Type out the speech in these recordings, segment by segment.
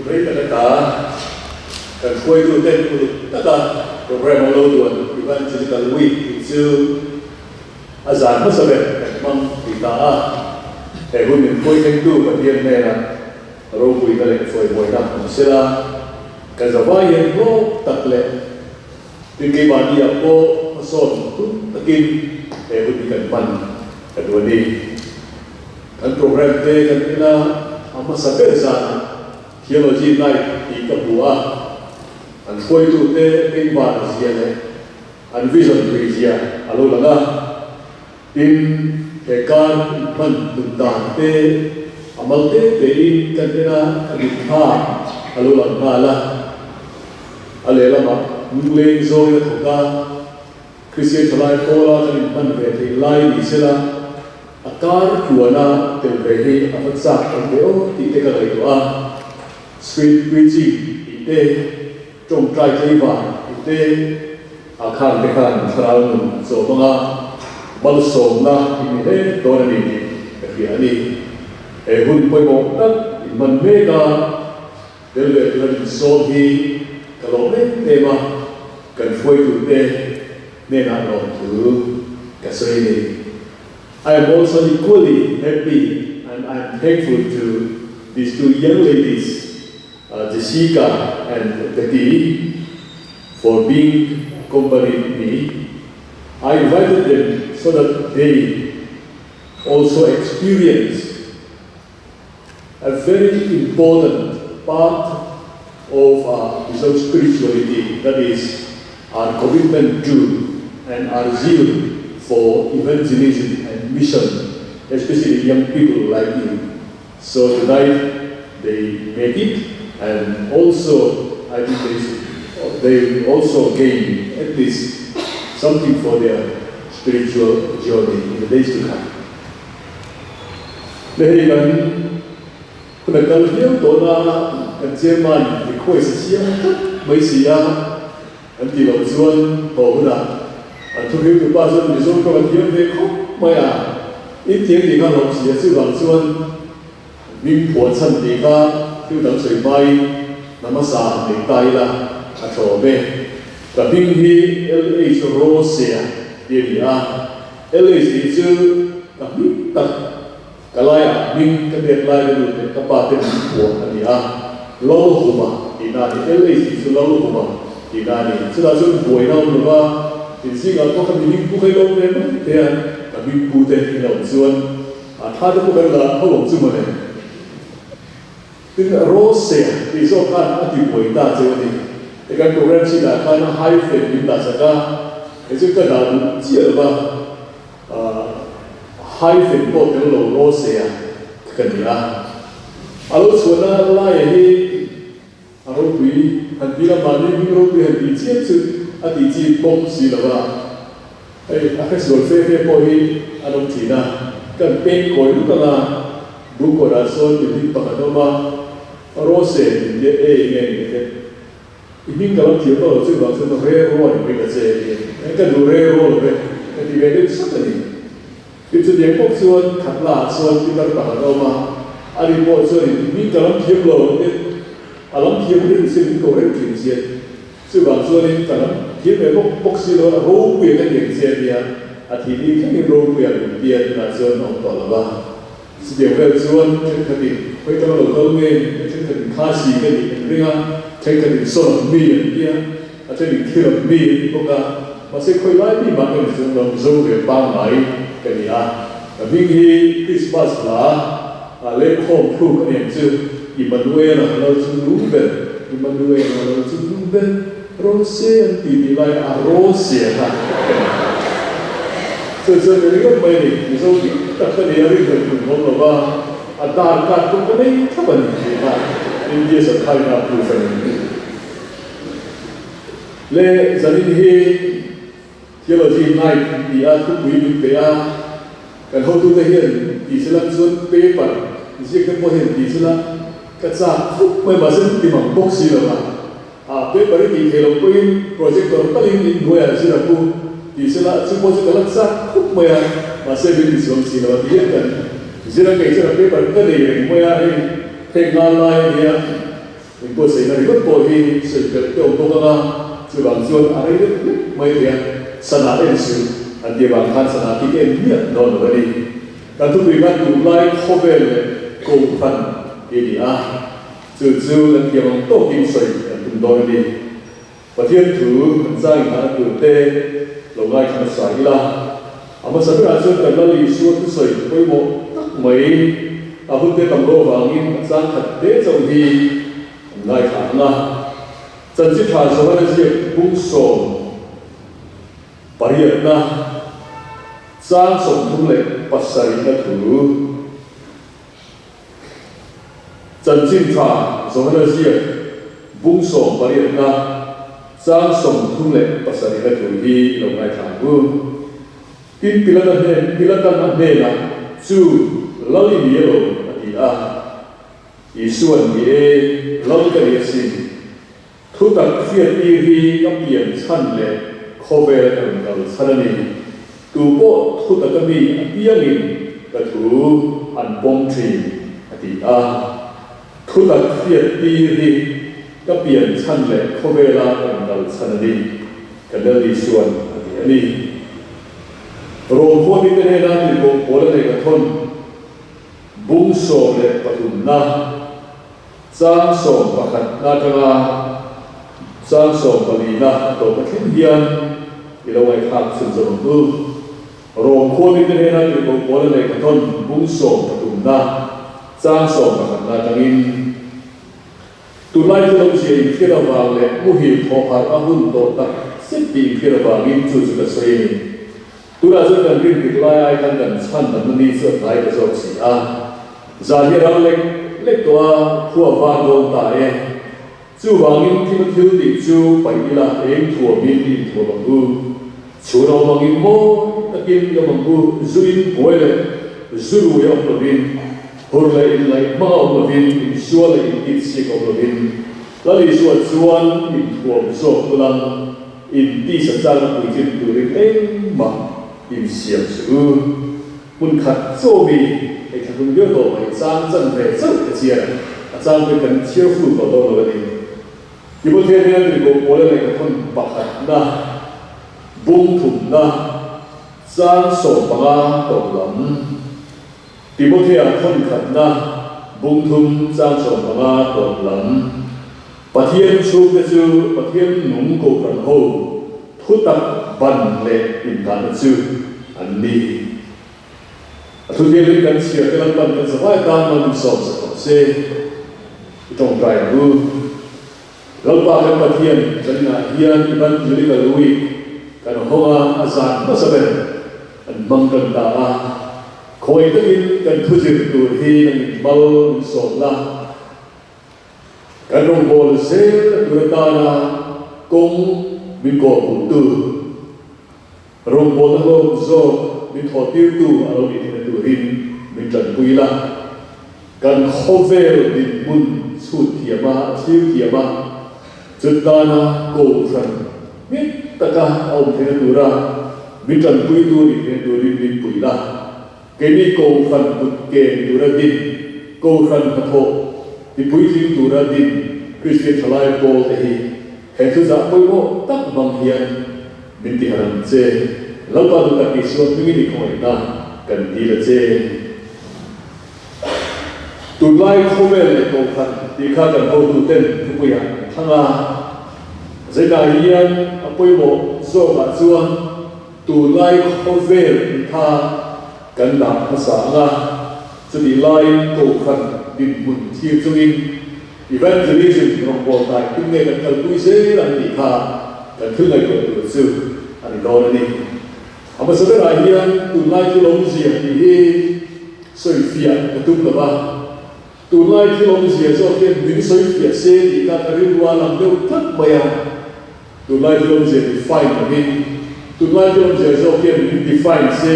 Rei tak ata kan hruaituten uluk taka programme an lo duan Evangelical Week tih chu a zan hmasa ber kan hmang ti ta a. He hun min hruai thlengtu Pathian hnenah ropuina leh chawimawiina awm sela, kan zavai hian hlawk tak leh tin keimahni-ah pawh hmasawn tum takin he hun hi kan hman ka duh a ni. Kan programme te kan en a, a hmasa ber zanah Theology Night tih ka hmu a, an hruaitute engvana zia leh an vision tui zia a lo lang a. Tin, he kar inhman tum dan te a mal te tein kan en a, a mit kha a lo lang nghal a. A lehlamah lungleng zawngin a thawk a, Kristian thalai pawla kan inhman ve theih lai ni sela, a kar tluana tel ve hi a va chak awm ve aw tih te ka ngaihtuah a. Street preaching tih te, tawngtai tleivar tih te, a khan te khan thlarau nun a chawm ang a, malsawmna i ni hle dawn a ni tih ka hria a ni. He hun pawimawh tak inhman mek a, tel ve tura min sawm hi ka lawm em em a, kan hruaitute hnenah lawmthu ka sawi a ni. I am also equally happy and I am thankful to these two young ladies, Jessica and Betty, for being accompanied me. I invited them so that they also experience a very important part of our Mizo spirituality, that is our commitment to and our zeal for evangelism and mission, especially young people like you. So tonight they make it, and also I think they, they also gain at least something for their spiritual journey in the days to come. Le hei kan hun a kal viau tawh na kan chairman request a siam tlat mai si a, an tih loh chuan haw hunah an thuhriltu pa chuan Mizo tawng a thiam ve khawp mai a, in thiam tih kha hlawm si a, chuvang chuan hming phuah chhan tih kha thil dang sawi hmain hna hmasa han nei ta ila a thlawm e. Ka hming hi LH Rosea tih a ni a. LH tih chu ka hming tak, ka laiah hming ka pek lai ka nu leh ka pa te min phuah a ni a, Lalhuma tihna a ni. LH tih chu Lalhuma tihna a ni. Chutah chuan buaina awm lo va, inzingah pawh ka mihing pu kha i lo ve mai thei a, ka hming pu te i lo chuan a tha te pawh kan la ho ang chu mawle. Tin, Rose tih zawk khan a ti buai ta cheu a ni. He kan program sheet ah khan hyphen min dah sak a, hei chu ka dah duh chiah lo va, hyphen pawh tel lo Rose a ka ni a. A lo chhuahna laia hi a ropui han ti la, mahni hming ropui han tih chiam chu a tih chi bawk si lo va. Hei a hresual fe fe pawh hi an awm thin a, kan peng kawi lut ang a, Bungkawrah sawn mi hming pakhat a awm a, Rose min bia e nge ni te, i hming ka lam thiam lo chuvang chuan re raw ni mai ta che tiin ka duh re raw lo ve ka ti ve deuh sap a ni. Tin chutiang bawk chuan Khatla ah chuan pitar pakhat a awm a, ani pawh chuan i hming ka lam thiam lo te a lam thiam reng sin min ko reng thin chian. Chuvang chuanin ka lam thiam ve bawk bawk si lo a, ropuia ka tiang che a nia, a thih ni thlengin ropuia min tia tunah chuan a awm tawh lo va. Chutiang vel chuan thenkhatin khawi tang lo kal nge, thenkhatin khasi ka nih an ring a, thenkhatin sawn mi an tia, a thenin thil mi an ti bawk a, mahse khawi lai mi mah ka ni chuang lo, Mizo ve pangngai ka ni a. Ka hming hi Christmas hla a lengkhawm thluk a ni ang chu, Immanuela lal chu nu ber. Immanuela lo chu nu ber Rose an ti tih lai a Rose kha ka ni. Chu chuan ka ringawt mai a ni, Mizo dik tak ka ni a rinhlelh tum awm lo va, a dar card pawh ka nei thlap a ni tih kha India sarkar in a approve a ni. Le zanin hi Theology Night an ti a, thupui min pe a, kan hotute hian tih sela chuan paper ziak te pawh hian tih sela ka chak khawp mai mahse an ti mang bawk si lo va, ah paper i tih theih loh pawhin projector talin in hnuaiah zir a pu tih sela chu pawh chu ka la chak khawp mai a, mahse min ti chuang si lo a ti hian kan zir a kei chuan a paper ka nei reng mai a, hei phek ngal lai a nia. Inbuatsaihna ringawt pawh hi sawi belh te awm bawk ang a, chuvang chuan a rei deuh hlek mai thei a, sana en suh an tih avang khan sana khi ka en miah dawn lo a ni. Kan thupui khan tunlai khawvel leh kohhran tih a ni a, chu chu kan thiam ang tawkin sawi kan tum dawn a ni. Pathian thu kan zai nghahna tur te lo ngaithla hmasa ila, a hmasa berah chuan kan Lal Isua thusawi pawimawh tak mai a hun te tam lo avangin a chang khat te chauh hi an ngaithla ang a. Chanchin tha Johana ziak bung sawm pariatna chang 37na thu. Chanchin tha Johana ziak bung sawm pariatna chang 37na thu hi lo ngaithla ang u. Tin, Pilata hnen, Pilatan a hnenah, Chu, Lal i ni elo? a ti a. Isuan, Ni e, Lal ka ni asin. Thutak hriattir hi ka pian chhan leh khawvel ka rawn kal chhan a ni. Tu pawh thutaka mi apiangin ka thu an pawm thin, a ti a. Thutak hriattir hi ka pian chhan leh khawvela ka rawn kal chhan a ni, ka Lal Isuan a ti a ni. Rom khuamite hnena tirhkoh pawl a nei ka thawn bung 13na. Chang 11na atanga chang 14na a tawp a thleng hian i lo ngaihthlak chhun zawm ang u. Rom khuamite hnena tirhkoh pawl a lehkha thawn bung 13na chang 11na atangin Tunlai chu lo zia inhriat avang leh muhil thawh harh a hun tawh tak zet tih inhriat avangin chu chu ka sawi a ni. Tunah chuan kan rin dik lai ai khan kan chhan damna ni chu a hnai ta zawk si a. Zan hi a ral lek lek tawh a, khua a var dawn ta e. Chuvangin thil thil tih chu paih ila eng thuamin i inthuam ang u. Chhun a awm angin mawi takin i awm ang u, zu in buai leh zu rui a awm lovin, hur leh inlaih hmang a awm lovin, insual leh initsik a awm lovin, Lal Isua chuan inthuam zawk ulang. In tisa changna puitlin turin engmah insiam suh u. Hmun khat chaw mi hei thla hlum viau tawh mai chang chan ve chauh ka chiar a, a chang pawhin kan chhiar ful tawh dawn lo a ni. Timothea hian tirhkoh Paula lehkha thawn pakhatna, bung thumna, chang 15 tawp lam, Timothea thawn khatna, bung thum, chang 15 tawp lam. Pathian chhungte chu Pathian nung kohhran ho thutak ban leh inngahna chu an ni. A thutiangin kan chhiar te Lalpan kan zavai tan mal min sawm sak tawh se. I tawngtai ang u. Lalpa kan Pathian kan inah hian Evangelical Week kan hawng a, a zan hmasa ber an hmang tan ta a. Khawi takin kan thuzir tur hi an inmal min sawmna. Kan rawngbâwl zêl tur atâna kawng min kawhhmuhtu, rawngbâwlna hlawm zâwk min thawhtîrtu a lo nih theihna tûrin min ṭanpui la. Kan khawvêl dinhmun chhût thiam a, thlîr thiam a, chutâna kohhran nghet taka a awm theihna tûra min ṭanpuitu nih theihna tûrin min pui la. Keini Kohhran kut ke ni tura din, Kohhran hnathawh ti puitling tura din Kristian thalai pawl te hi he thuzah pawimawh tak hmang hian min ti harh ang che. Lalpa duh tak Isua hmingin i khawngaihna kan dil a che. Tunlai khawvel leh Kohhran tih kha kan hotu ten thupuiah an thlang a, zainah hian a pawimawh zawkah chuan, Tunlai khawvel tih kha kan dah hmasa ang a, chutih laiin Kohhran dinhmun thlir chungin Evangelism rawngbâwl hnai tum nge kan kalpui zel ang tih kha kan thil ngaihtuah tur chu a ni dawn a ni. A hmasa berah hian tunlai thil awmzia tih hi sawifiah ka tum lo va, tunlai thil awmzia zawk hian min sawifiah se tih kha ka rilru a lang deuh tlat mai a. Tunlai thil awmzia define lovin, tunlai thil awmzia zawk hian min define se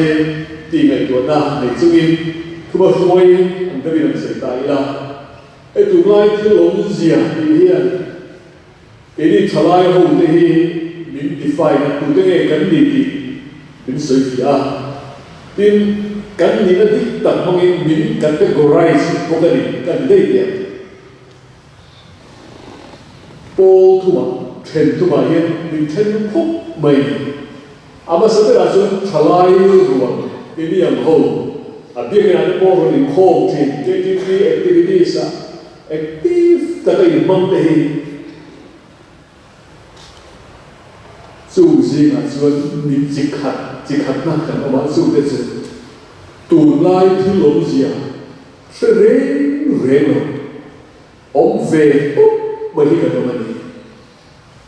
tih ngaihtuahna nei chungin thuma hruai ang deuhin an sawi ta ila. Hei tunlai thil awmzia tih hian keini thalai ho te hi min define a, tute nge kan ni tih min sawi fiah a. Tin, kan nihna dik tak hmangin min categorize bawk a ni, kan daih teh ang. Pawl thumah then thumah hian min then khawp mai a ni. A hmasa berah chuan thalai rual ini ang ho a biakinah te pawh rawn inkhawm thin KTP activities ah active taka inhmang te hi Chung zingah chuan mi chi khat chi khatna kan awm a, chungte chu tunlai thil awmzia hre reng reng lo, awm ve tawp mai hi kan awm a ni.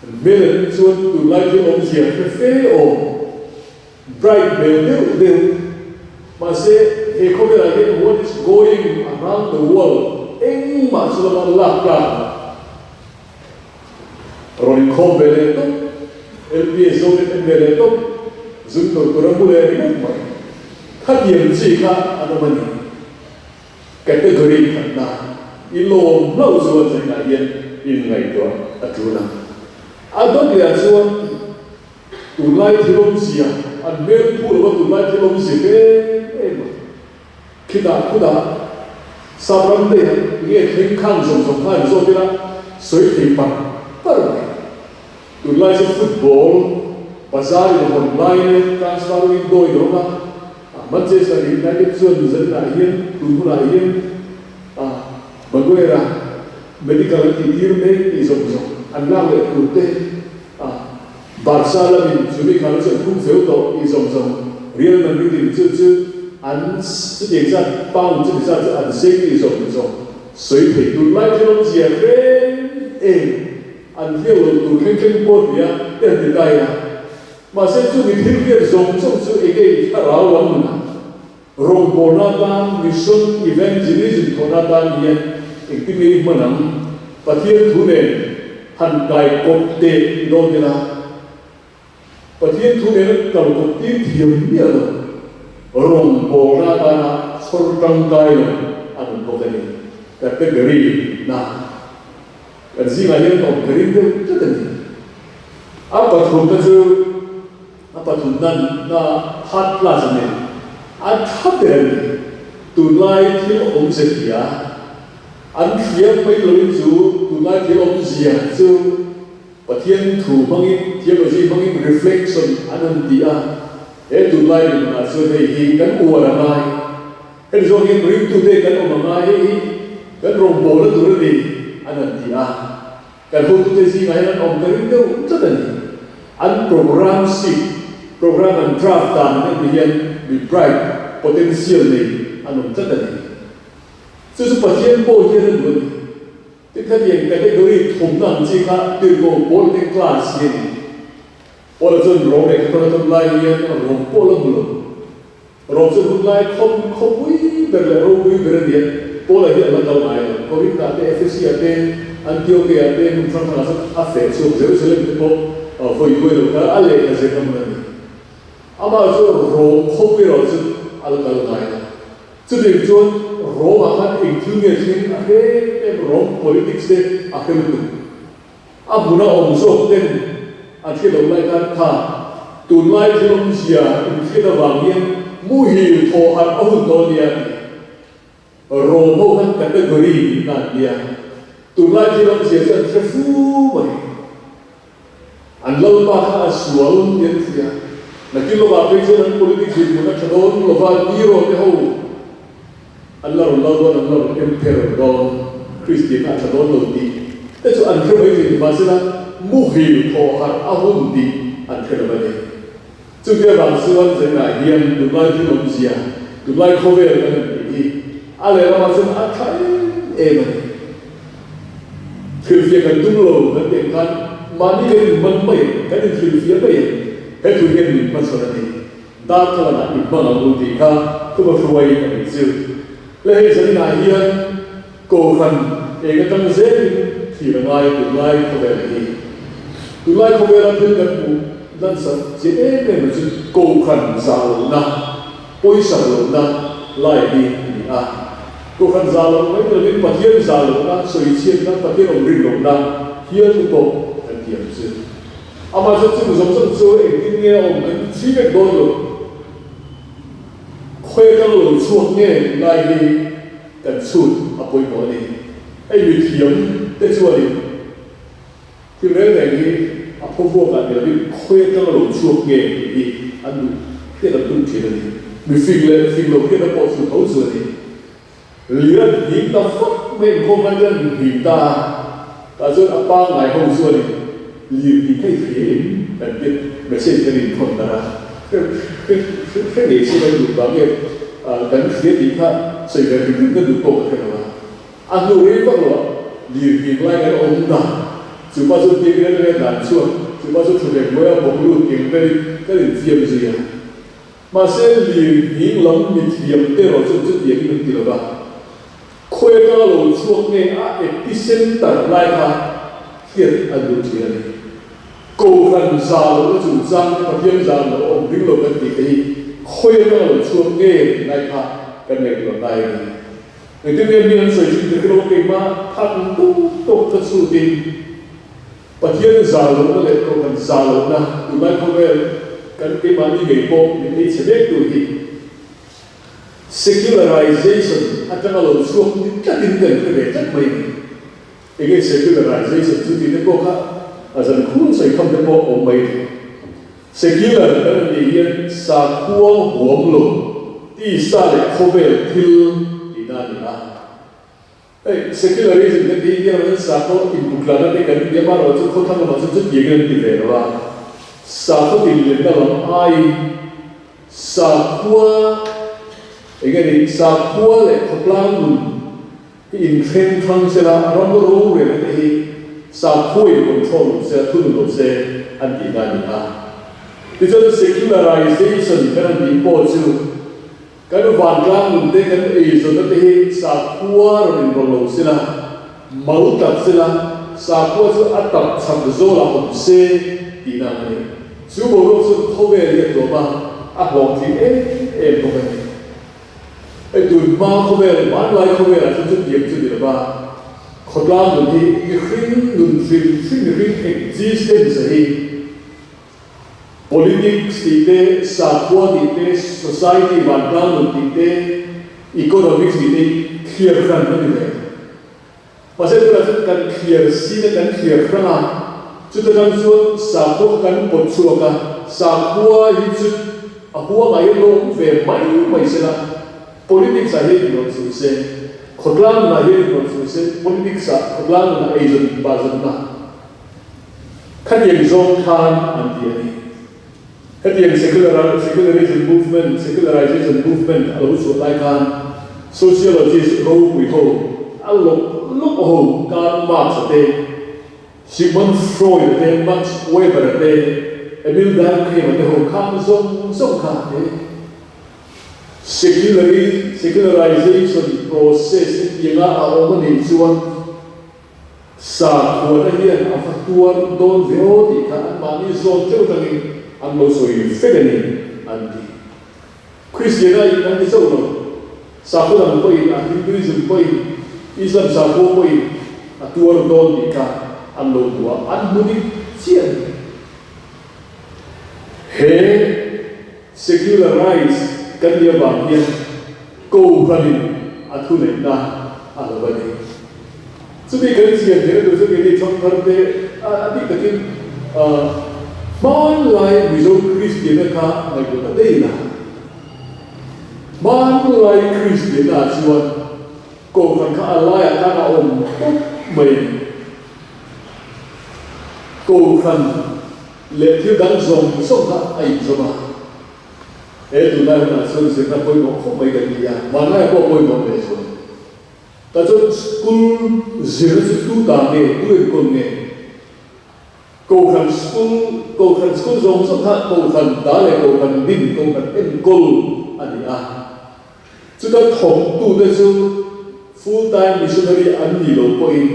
Kan hmel an en chuan tunlai thil awmzia hre fe awm, bright hmel deuh deuh, mahse he khawvelah hian what is going around the world engmah chu lama lak tlak lo. Rawn inkhawm ve leh tawp, LPS zo ten en ve leh tawp, zun tur tur a mu leh ringawt mai. Khatiang chi kha an awm a ni. Category khatna i lawm hlauh chuan zainah hian inngaihtuah a tul ang. A dawt leh ah chuan tunlai thil awmzia, an hmel phu lova tunlai thil awmzia em em a. Khitah khutah sap ram te nge thleng khan zawng zawng kha an zawt ila sawi thei par par mai. Tunlai chu football bazar in a hawn lai leh transfer window in a awm a, Manchester United chuan zaninah hian tun hunah hian Maguire-a medical an tih tir mek tih zawng zawng an lak leh tur te Barca lamin chumi khan chu an phung fel tawh tih zawng zawng Real Madrid in chu chu an chutiang zat pound chumi zat chu an sei tih zawng zawng sawi thei tunlai thil awmzia reng em an hliau loh tur thleng thleng pawh nia te han ti ta ila mahse chumi thil hriat zawng zawng chu enge i thlarau lam nunah Rawngbawlna atan, mission evangelism thawhna atan hian engtin nge i hman ang? Pathian thu nen han kai kawp teh i dawn ila, Pathian thu nen an kal kawp tir thiam miah lo. Rawngbawlna atana chhawr tangkai lo an awm bawk a ni. Category na kan zingah hian awm ka ring deuh tlat a ni. A pathumna chu. A pathumna na third class a ni. A tha ber a ni. Tunlai thil awmze hria an hria mai loin chu tunlai thil awmzia chu Pathian thu hmangin, theology hmangin reflection an han ti a. He tunlai dinhmunah chuan hei hi kan uar a ngai. Heti zawng hian ringtute kan awm a ngai. Hei hi kan rawngbawlna tur a ni an han ti a. Kan hotute zingah hian an awm ka ring deuh tlat a ni. An program sheet, program an draft dan an en hian mi bright, potential nei an awm tlat a ni. Chu chu Pathian pawh hian a duh a ni. Tin khatiang category thumna ang chi kha tirhkoh pawl te class hi a ni. Paula chuan rawng leh khathawr a tawn lai hian rawng pawh la hmu lo. Rawng chu hun lai khawm khawpui ber leh ropui ber a ni a, Paula hi a la kal ngai lo. Korinth-ah te, Ephesia te, Antiochia te, hmun hrang hrangah chuan a feh chhuak. Jerusalem te pawh vawi duai lo kha a lehkha zirna hmun a ni. Amah chu rawng khawpui erawh chu a la kal ngai lo. Chutiang chuan Rawngah khan eng thil nge thleng a hre em rawng politics te a hre lutuk. A hmuna awm zawk ten an hriat loh lai khan kha tunlai thil awmzia inhriat avang hian muhil thaw harh a hun tawh nia tih Rom ho khan category nihna an nia. Tunlai thil awmzia chu an hre fu mai. An lalpa kha a sual tih an hria. Nakin lovah phei chuan an politics dinhmun a tha dawn lova Nero te ho An la rawn lal dawn, an la rawn emperor dawn, Kristian a tha dawn lo tih te chu an hre mai thei ni. Mahsela muhil thawh harh a hun tih an hre lo a ni. Chuti avang chuan zainah hian tunlai thil awmzia, tunlai khawvel kan han tih hi a lehlamah chuan a tha em em a ni. Hrilhfiah kan tum lo kan tih ang khan mahni kan inhman mai ang, kan inhrilhfiah mai ang. He thu hian min hmachhawn a ni. Darthlalang ah i hmang ang u tih kha thuma hruai a nih chu. Le hei zaninah hian Kohhran eng atang zelin thlir a ngai tunlai khawvel hi. Tunlai khawvela thil kan hmuh lansak chiah em em chu Kohhran zah lohna, pawisak lohna lai hi a ni a. Kohhran zah loh mai ni lovin Pathian zah lohna, sawichhiatna, Pathian awm rin lohna hial te pawh kan tiam chu. Amah chu chung zawng zawng chu engtin nge a awm kan chhi vek dawn lo. Khawi atang lo chhuak nge tih lai hi kan chhut a pawimawh a ni. Hei mithiam te chuanin. Thil reng reng hi a phawvuak ah ni lovin khawi atanga lo chhuak nge tih hi an duh hriat an tum thin a ni. Mi fing leh fing lo hriatna pawh chu tho chu a ni. Lian hnim ta fak mai inkhawm lai chuan min hnim ta a, tah chuan a pangngai ho chuanin lir hnih thei thei em kan ti message kan inthawn darh a, hre hre hre ngei se kan duh vang nge kan hria tih kha sawi ve hrim hrim kan duh pawh ka hre lo a, a hnu rei vak lo ah lir hnim lai kan awm dan chu pa chu biakin a ringa dan chhuak chu pa chu thuhrek hnuaia bawk lut eng velin kan infiam zui a. Mahse, lirnghing lam mithiam te erawh chuan chutiangin an ti lo va, khawi atanga lo chhuak nge a epicenter lai kha hriat an duh thin a ni. Kohhran za lohna chungchang te, Pathian za lo awm ring lo kan tih te hi khawi atanga lo chhuak nge tih lai kha kan ngaihtuah ngai a ni. Engtin nge mi an sawi thin ka hre lo, keimah thak tawk tawk ka chhutin Pathian zah lohna leh Kohhran zah lohna tunlai khawvel kan keimahni ngei pawh min ei chhe mek tur hi secularization atanga lo chhuak ni tlatin kan hre ve tlat mai a ni. Enge secularization chu tih te pawh kha a zan khur sawi kham te pawh awm mai thei. Secular kan han tih hian sakhua huam lo tisa leh khawvel thil tihna a ni a. Hei secularism kan tih hian an sakhaw inbuklana te kan ti a, amaherawh chu khawthlang lamah chuan chutiangin an ti ve lo a, sakhaw tinlenna lam aiin sakhua eng nge ni sakhua leh khawtlang nun hi inthleng thlang sela ram rorelna te hi sakhua in control lo se a thunun lo se an tihna a ni a. Tichuan secularization kan han tih pawh chu Kan vantlang nun te kan eizawnna te hi sakhua rawn inrawlh lo sela, mal tak sela, sakhua chu a tap chak zawlah awm se tihna ang a ni. Chu boruak chu khawvel hi a tlawm a, a hlawhtling em em bawk a ni. Hei tun hma khawvel, hmanlai khawvelah chuan chutiang chu ni lo va, khawtlang nun hi mihring nun hrim hrim mihring existence hi Politics tih te, sakhua tih te, society vantlang nun tih te, economics tih te hi thliar hran a ni ve. Mahse tunah chuan kan thliar sin a, kan thliar hrang a, chuta tang chuan sakhua kha kan pawt chhuak a, sakhua hi chu a huangah hian lo awm ve mai mai sela, politics ah hian inrawlh suh se, khawtlang nunah hian inrawlh suh se, politics ah khawtlang nunah eizawn inbahzawnna. Khatiang zawng khan an ti a ni. Hetiang secular secularism movement, secularization movement a lo chhuah lai khan sociologist ropui ho a lawk lawk ho Karl Marx-a te, Sigmund Freud-a te, Max Weber-a te, Emil Durkheim-a te ho khan zawng zawng kha he seculari secularization process hetianga a awm a nih chuan Sakhuana hian a va tuar dawn ve aw tih kha anmahni zawn teuh atangin an lo sawi vek a ni, an ti. Kristiana in an ti chauh lo, sakhaw dang pawhin a Hinduism pawhin, Islam sakhua pawhin a tuar dawn tih kha an lo hmu a, an hmu dik chiah a ni. He secularize kan nih avang hian Kohhranin a thuneihna a lo a ni. Chumi kan chian theihna tur chu keini thangthar te a bik takin hmanlai Mizo Kristianna kha ngaihtuah ta daih ila. Hmanlai Kristianna ah chuan Kohhran kha a laiah khan a awm tawp mai a ni. Kohhran leh thil dang zawng zawng kha a inzawm a. He tunlai hunah chuan zirna pawimawh khawp mai kan ti a, vanlaiah pawh pawimawh leh zual. Tah chuan school zirna chu tu ta nge, tu enkawl nge? Kohhran school, Kohhran school zawng zawng kha Kohhran ta leh Kohhran din, Kohhran enkawl a ni a. Chuta thawktute chu full time missionary an nih loh pawhin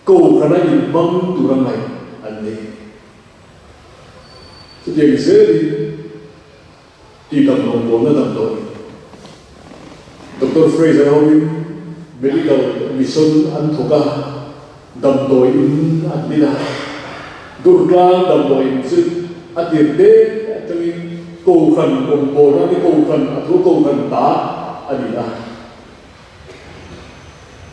Kohhrana inhmang tura ngaih an ni. Chutiang zelin tihdam rawngbawlna damdawi Doctor Fraser hoin medical mission an thawk a, damdawi in an din a. Durtlang damdawi in chu a tir te atangin Kohhran rawngbawlna ni Kohhran a thu Kohhran ta a ni a.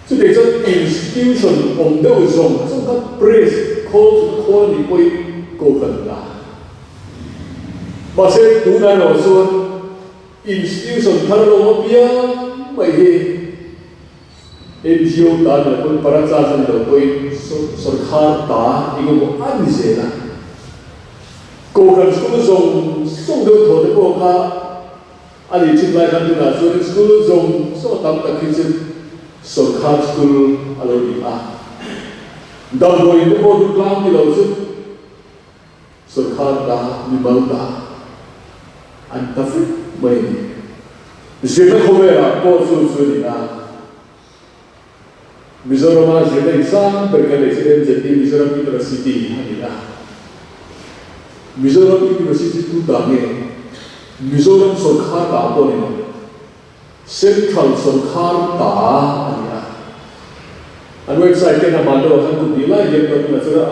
Chutiang chuan institution awm deuh zawng zawng kha press. khawl chu ka khawl a nih pawhin kohhran ta. Mahse tunah erawh chuan institution thar lo apiang mai hi NGO ta ni lo pawhin parachas a ni lo pawhin sawrkhar ta eng emaw a ni zel a. Kohhran school zawng zawng deuh thaw te pawh kha A nih chin lai khan tunah chuan school zawng zawng tam tak hi chu sawrkhar school a lo ni a. Damdawiin te pawh chu tlang ti lo chu sawrkhar ta, mimal ta an ta vek mai a ni. Zirna khawvelah pawh chu chu a ni a. Mizorama zirna insan ber kan neih chu MZP Mizoram University a ni a. Mizoram University tu ta nge? Mizoram sawrkhar ta pawh a ni lo. Central sawrkhar ta a ni a. An website te hna deuhah khan kum hnih lai liam tawh tunah chuan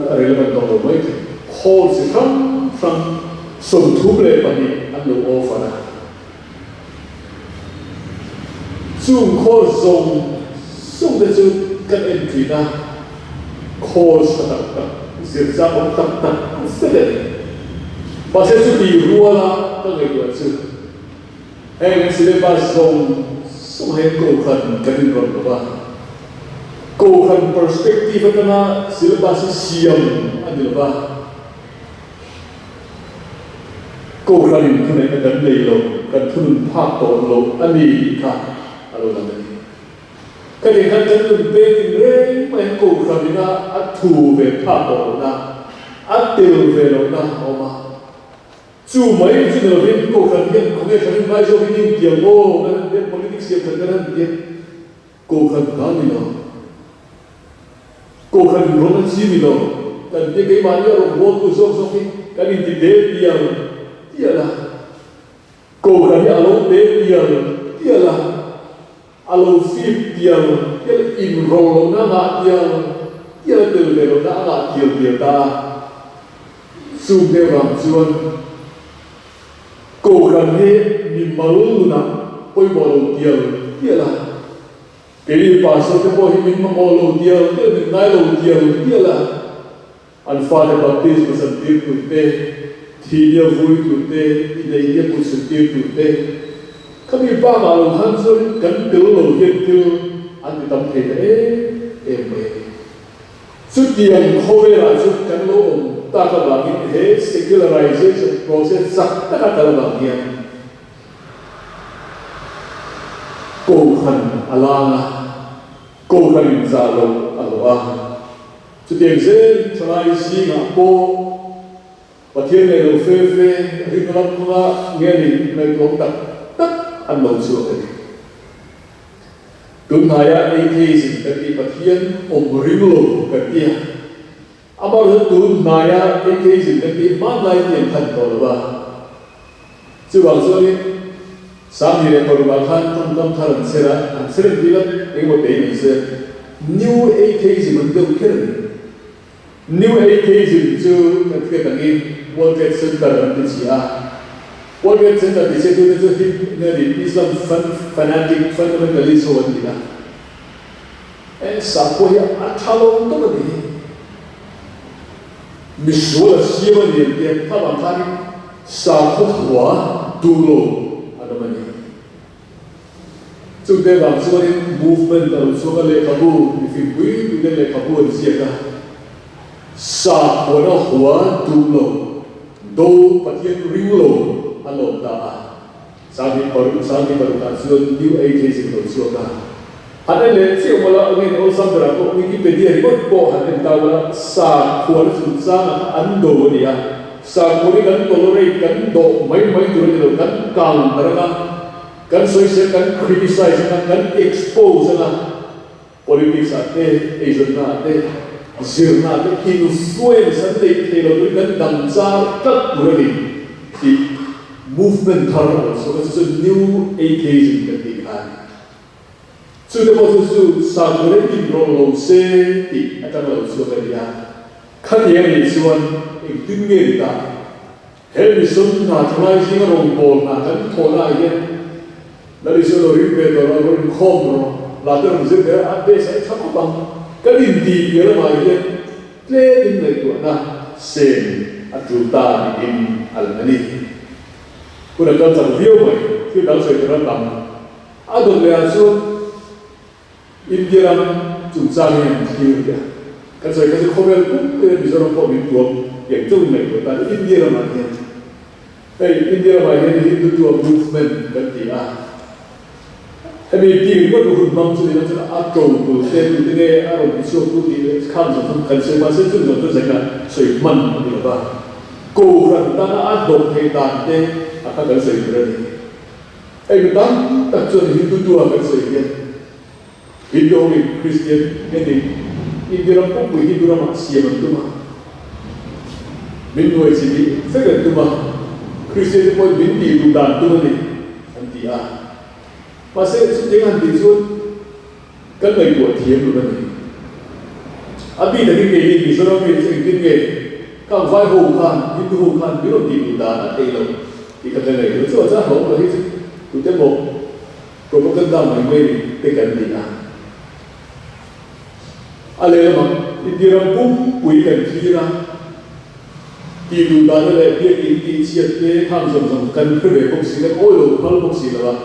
a relevant tawh lo mai thei. Course chi hrang hrang 32 an lo offer a. Chung khawl zawng zawng te chu kan en thin a, khawl tha tak tak, zir chak awm tak tak vek a ni. Mahse chuti ruala ka ngaihtuah chu heng an syllabus zawng zawng hian kohhran kan inrawn lo va, kohhran perspective atanga syllabus hi siam a ni lo va. Kohhranin thuneihna kan nei lo, kan thunun phak tawh lo a ni tih kha a lo lang a ni. Ka nih khan kan nun peng in reng mai hian Kohhran ina a thu ve phak tawh lohna, a tel ve lohna a awm a. Chu mai chu ni lovin Kohhran hian khawnge hran in ngai zawk in intiam aw, kan han tia, politics siam that kan han tia, Kohhran ta ni lo. Kohhran in rawn a chi ni lo. Kan tia keimahni a rawn bawltu zawk zawk hi kan inti te tial tial a. Kohhran hi a lo te tial tial a, a lo fip tial tial a, inrawl lohna a ngah tial tial a, tel ve lohna a ngah tial tial ta a. Chung te vang chuan Kohhran hi mimal nunah pawimawh lo tial tial a. Keini pastor te pawh hi min mamawh lo tial tial, min ngai lo tial tial a, an fate baptisma chan tir tur te, thihnia vui tur te, ineinia kut sut tir tur te, khami bakah lo khan chuan kan tel lo hian thil an ti tam thei ta em em mai a ni. Chutiang khawvelah chu kan lo awm tak avangin he secularization process chak taka kal avang hian, Kohhran a lang a, Kohhran in zah loh a hlawh a. Chutiang zel thalai zingah pawh Pathian leh lo fe fe ring lam kawnga nge ni ngaihtuam tak tak an lo chhuak a ni. Tunhnaiah atheism kan tih Pathian awm ring lo kan ti a. Amaherawhchu tun hnaia atheism kan tih hmanlai hi an khan tawh lo va. Chuvang chuanin 2006 ah khan tawngkam thar an chher a, an chher an tih la engemaw tei ni se New Atheism an deuh kher a ni. New Atheism chu kan hriat angin World Trade Center an ti chhi a. World Trade Center ti chhiatute chu hi nge ni Islam fanatic fundamentalist ho an ni a. E sakhaw hi a tha lo tawp a ni hi. Misual a siam a ni ang tia kha vang khanin sakhaw hua duh lo an awm a ni. Chungte vang chuanin movement a lo chhuak a, lehkhabu mifing pui pui te lehkhabu an ziak a, sakhuana hua duh lo, do Pathian ring lo an awm ta a. 2006, 2006 ah chuan New Atheism lo chhuak a. Han en leh chiah mawla a ngen awlsam berah pawh Wikipedia ringawt pawh han en ta ula sakhuana chungchangah kha an do a ni a. Sakhua hi kan tolerate, kan dawh mai mai tur a ni lo, kan kang ber anga, kan sawisel, kan criticize anga, kan expose anga, politics ah te, eizawnna ah te, zirna ah te influence an neih thei lo turin kan dang char tlat tur a ni tih movement thar a lo chhuak a, chu chu New Atheism kan tih kha a ni. Chute pawh chu chu sakhaw leh inrawlh lo se tih atanga lo chhuak a ni a. Khati a nih chuan engtin nge ni ta? He mission hna thalai zinga rawngbâwl hna kan thawhnaah hian Lal Isua lo ring ve tawh rawh, rawn inkhâwm rawh, la te rawn zir ve a, a base a i tha khawp ang. Kan intih piah lamah hian. Tlemin ngaihtuahna sen a tul ta niin a lang a ni. Hun a kal chak viau mai, thil dang sawi tur a tam. A dawt leh ah chuan India ram chungchang hi an thlir teh a. Kan sawi kha chu khawvel pum pui a Mizoram pawh min tuam tiang chauhin ngaihtuah tan India ramah hian hei India ramah hian Hindutva movement kan ti a. Hemi bik ringawt hun hmang chu nilo chuan a to tur te tu te nge a rawn ti chhuak tu tih leh khang zawng zawng kan sawi mahse chung zawng chu zaina sawi hman a ni lova, Kohhran tana a hnawk theih dan te a kha kan sawi tur a ni. Hei mi tam tak chuan Hindu tua kan sawi hian Hindu ho in Kristian nge ni India ram pumpui Hindu ramah siam an tum a, min nuai chi nih vek an tum a, Kristian te pawhin min tih duh dan tum a ni an ti a. Mahse chutiang han tih chuan kan ngaihtuah thiam lo a ni. A bik takin keini Mizoram mi chu engtin nge khang vai ho khan Hindu ho khan min rawn tih duh dan a theih loh tih kha kan ngaihtuah chu a chang hlawm lo hi chu tute maw propaganda mai mai te kan ni a. A lehlamah India ram pumpui kan thlir a, tih duh dahna leh biakinn tih chhiat te khang zawng zawng kan hre ve bawk si, kan awi lo phal bawk si lo a.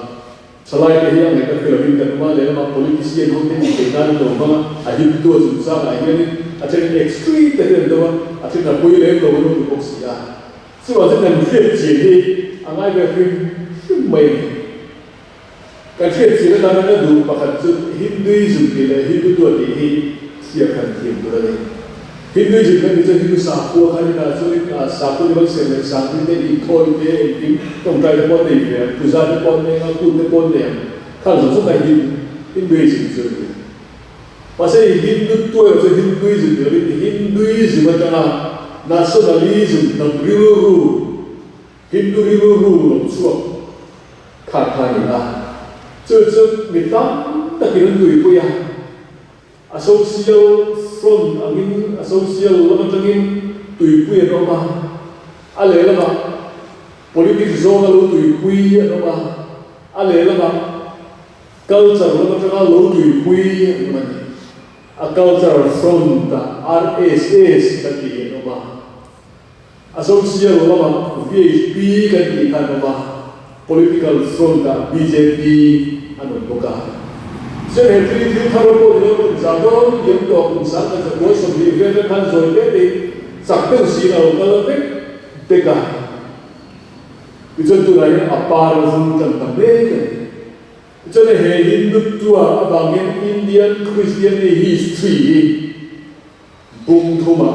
Thalai te hi a ngaihna hre lovin kan awm a, lehlamah politician ho te inbeih nan an lo hmang a, a himtu a chungchangah hianin a then extreme te hi an do a, a then a pui lem lo an awm bawk si a. Chuvang chuan kan hriat chian hi a ngai ve hrim hrim mai a ni. Kan hriat chian atana ka duh pakhat chu Hinduism tih leh Hindutva tih hi thliar khan thiam tur a ni. Hinduism kan tih chuan Hindu sakhua kha ni ta chuanin sakhua ni bang serh leh sangri te, inthawi te, engkim tawngtai te pawh an nei ve ang, puja te pawh an nei ang a, kut te pawh an nei ang. Khang zawng zawng kha Hinduism chu a ni. Mahse Hindutva erawh chu Hinduism ti lovin Hinduism atanga nationalism hnam rilru, Hindu rilru lo chhuak kha kha a ni a, chu chu mi tam takin an tuipui a, a social front angin a social lam atangin tuipui an awm a, a lehlamah politics zawnga lo tuipui an awm a, a lehlamah culture lam atanga lo tuipui an awm a ni. A culture front-ah RSS kan tih hi an awm a. A social lamah VHP kan tih kha an awm a, political front ah bjp an awm bawk a. Chuan he thil hi thil thar pawh ni lo kum za dawn liam tawh kum sang khat zakua 20 vel te khan zawi te te chak deuh siin a lo kal vek vek a. Tichuan tunah hian a par vung tan ta mek a ni. Tichuan he Hindutva avangin Indian Christianity history hi Bung thumah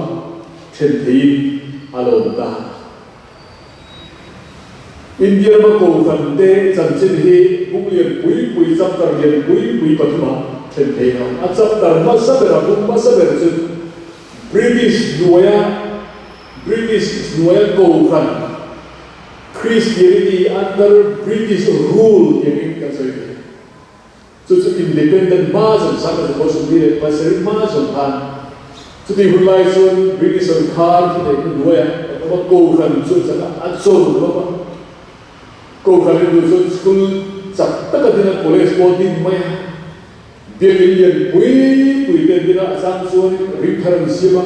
then theiin a lo awm ta. India rama Kohhran te chanchin hi bung lian pui pui, chapter lian pui pui pathumah then theiin a awm. A chapter hmasa bera bung hmasa ber chu British hnuaia British hnuaia Kohhran, Christianity under British rule tiangin kan sawi thei. Chu chu independent hma zawng sang a zupaw 27 hma zawng khan chutih hun lai chuan British sorkar thu neih hnu hnuaiah kan awm a, Kohhran chu chak a, a chawr hlawm a. Kohhran hi duh chuan school chak taka din a, college pawh din mai a, biakin lian pui pui te an din a, a chang chuan ring thar an siam a,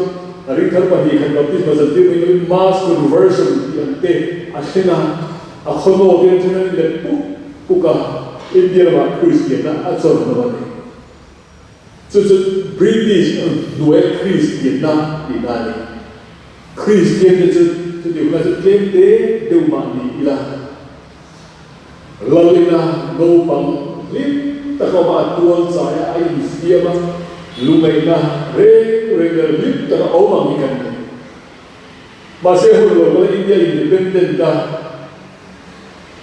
a ring thar pahnih khat baptisma zantir mai lovin mass conversion tih ang te a thleng a, a khawnaw te an then an let puk puk a, India ramah Kristianna a chawr hlawm a ni. Chu chu British hnuaia Kristianna tihna a ni. Kristiante chu chutih hunah chu tlem te deuh mah ni ila, lalina naupang hlim taka awm a, a tual chai a, a infiam a, lungaihna reng reng leh hlim taka awm ang hi kan ni. Mahse hun lo kala India independent a,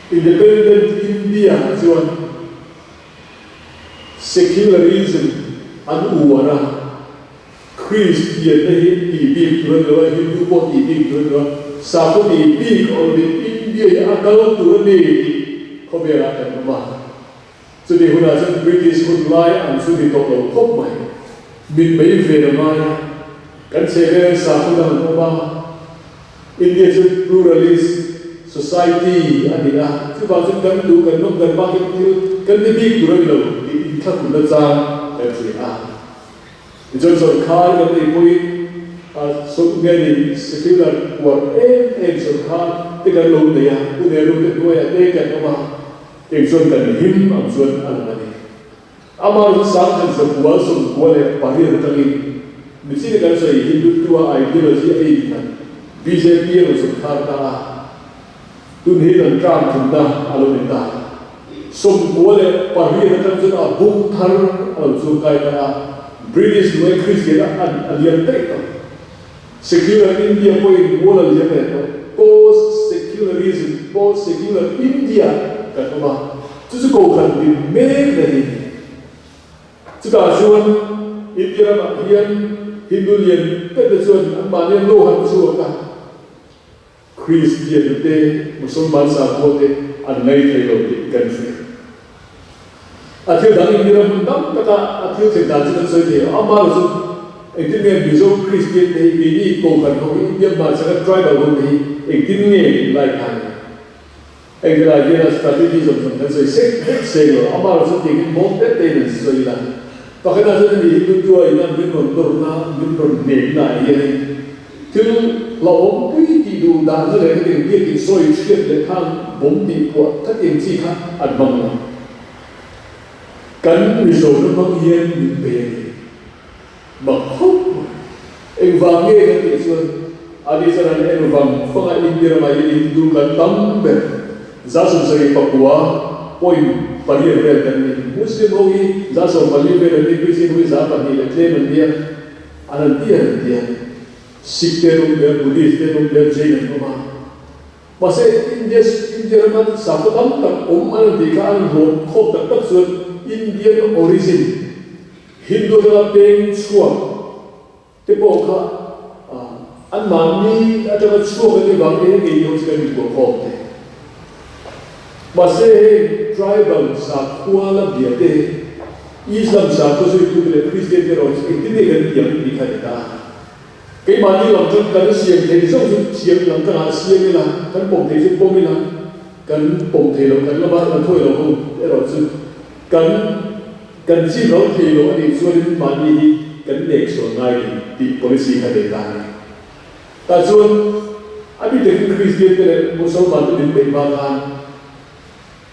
Independent India chuan secularism an uar a, Kristianna hi tih bik tur a ni lo a, Hindu pawh tih bik tur a ni lo a, sakhaw tih bik awlin India hi a kal tur a ni tih khawvelah kan awm a. Chutih hunah chuan British hun lai ang chu ni tawh lo khawp mai. Mit mai ven a ngai a, kan chhehvel hian sakhaw dang an awm a, India chu pluralist society a ni a, chuvang chuan kan duh kan nawm dan bakin thil kan ti bik tur a ni lo tih inthlahun nachang kan hria a. Tichuan sawrkhar kan nei pawhin. So nge ni secular uar em em sorkar te kan lo nei a, Pu Nehru te hnuaiah te kan awm a, eng chuan kan him ang chuan a lang a ni. Amah chu sangkhat zakua 98 atangin michina kan sawi Hindutva ideology a innghat bjp a rawn sorkar ta a, tun hi kan term thumna a lo ni ta. 98 atang chuan a buk thar a lo chungkai ta a, British hnuai Kristian a an a liam daih tawh. Secular India pawhin mual a liam leh tawh. Post secularism, post secular India kan awm a, chu chu kohhran din mek na hi. Chutah chuan India ramah hian Hindu lian pete chuan anmahni an lo han chhuak a. Kristian te, Musulman sakhua te an ngei thei lo tih kan hria. A thil dang in ram hmun tam taka a thil thlen dan chu kan sawi thei lo. Amaherawh chu engtin nge Mizo Kristian te hi keini Kohhran ho hi Indian hmarchhaka tribal ho te hi engtin nge min lai kha ni? Heng helai hian a strategy zawng zawng kan sawi sek vek seng lo. Amaherawh chu tiangin bawm te tein an sawi la. Pakhatah chuan hemi Hindutva in a min rawn nawrna, min rawn hnekna ah hianin thil hlauhawm pui tih duh dahna leh hetiang biak in sawi hriat leh khan bawm tih puah khatiang chi kha an hmang lo. Kan Mizoram hmang hian min pe a ni. Mak khawp mai. Engvang nge kan tih chuan ani chuan an en vang fang a India ramah hian Hindu kan tam ber. 78.8 vel kan ni. Muslim ho hi 14% vel an ni, Christian ho hi 2% leh tlem an nia. An an ti an an ti a. Sikh te an awm ve a, Buddhist te an awm ve a, Jain an awm a. Mahse India India rama sakhaw tam tak awm an an tih kha an hlawm khawm tak tak chuan Indian origin Hindu atanga peng chhuak te pawh kha anmahni atanga chhuak an nih vang hian keini ho chu kan inkuah khawm thei. Mahse heng tribal sakhua la bia te, Islam sakhua zuitute leh Kristian te erawh chu engtin nge kan tih ang tih kha a ni ta. Keimahni lam chu kan siam thei zauh chu siam lam tangah siam ila, kan pawm thei chu pawm ila, kan pawm thei lo, kan lama kan thawi lo ho erawh chu kan Kan chim lo thei lo a nih chuanin mahni hi kan nek sual ngai ni tih policy kha nei ta a ni. Tah chuan a bi takin Kristian te leh Musalman te min beih hma khan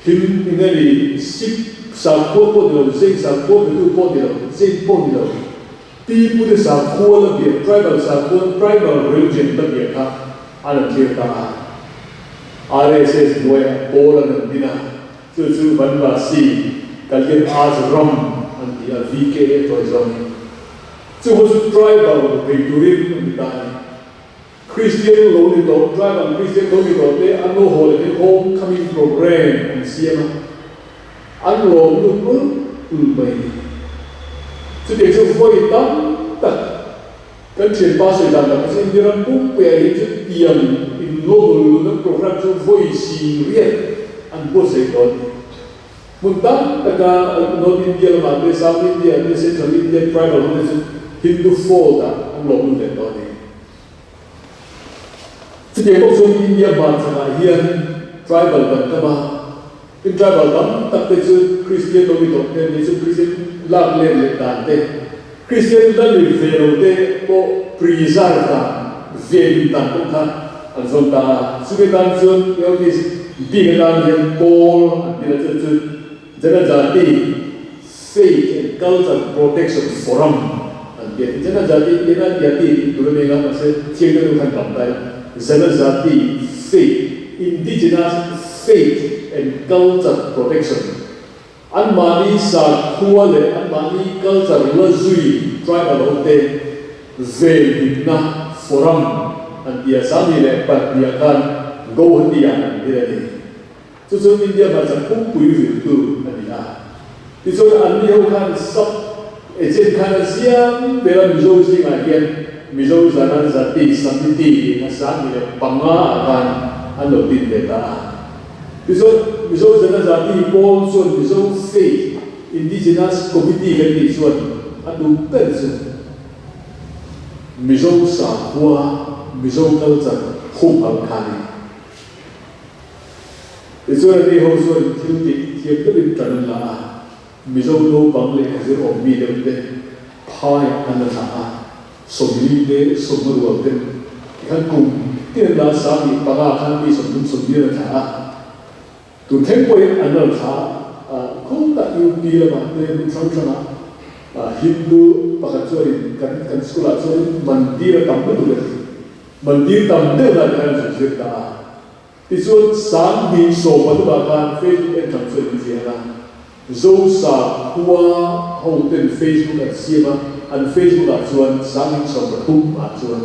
him eng a ni Sikh sakhua pawh ni lo, Jain sakhua betu pawh ni lo, Jain pawh ni lo, pi pute sakhua la biak, tribal sakhua, tribal religion la biak kha an han thlir ta a. RSS hnuaiah pawl an han din a. Chu chu Vanvasi Kalyan Ashram an ti a, VKA tawi zawngin. Chu ho chu tribal bei turin an ti ta a ni. Kristian lo ni tawh, tribal Kristian lo ni tawh te an lo haw leh hian home coming program an siam a, an lawm lut ul ul mai a ni. Chutiang chu vawi tam tak kan thianpa sawi dan tak chu India ram pumpuiah hian chu tiang inlawmluna program chu vawi 80 an buatsaih tawh a ni. Hmun tam taka North India lamah te, South India te, Central India tribal ho te chu Hindu fold ah an lawmlut leh tawh a ni. Chutiang bawk chuan India hmarchhakah hian tribal kan tam a, tin tribal tam tak te chu Kristian lo ni tawh te an ni chu Kristian lak let leh dan te, Kristian la ni ve lo te pawh preserve dan, venhim dan pawh kha an zawn ta a. Chumi tan chuan Eotis bik atan hian pawl an ti la chu chu Janajati Faith and Culture Protection Forum an ti a. Janajati Janajati tih tur a nei lo mahse chiang deuh deuh khan tam ta ila Janajati Faith, Indigenous Faith and Culture Protection Anmahni sakhua leh anmahni culture la zui tribal ho te venhimna forum an ti a, 22 ah khan Guwahati ah an dir a ni. Chu chu India hmarchhak pumpui viltu a ni a. Tichuan anni ho khan sub agent khan a ziam ber a Mizo zingah hian Mizo Zana Zati Samiti tih kha 2005 ah khan an lo din ve ta a. Tichuan, Mizo Janajati pawl chuan Mizo Faith Indigenous Committee kan tih chuan a tum ber chu Mizo sakhua, Mizo culture humhalh kha a ni. Tichuan, a ni ho chuan thil tih thiam deuhin tan an la a, Mizo naupang lehkha zir awm mi deuh te phaiah an la thlah a. 40 te 50 rual ten tikhan kum tin la 25 khan mi 30 40 a thlah a. Tun thleng pawhin an rawn thlah a, khawngtah UP lamah te hmun hrang hrangah Hindu pakhat chuanin kan kan school ah chuanin mandir a tam lutuk a ti. Mandir tam deuh dan khan an zir ta a. Tichuan 2013 ah khan Facebook en ṭang chuan in ziah a, Zosa khua ho ten Facebook an siam a, an Facebook ah chuan 2013 ah chuan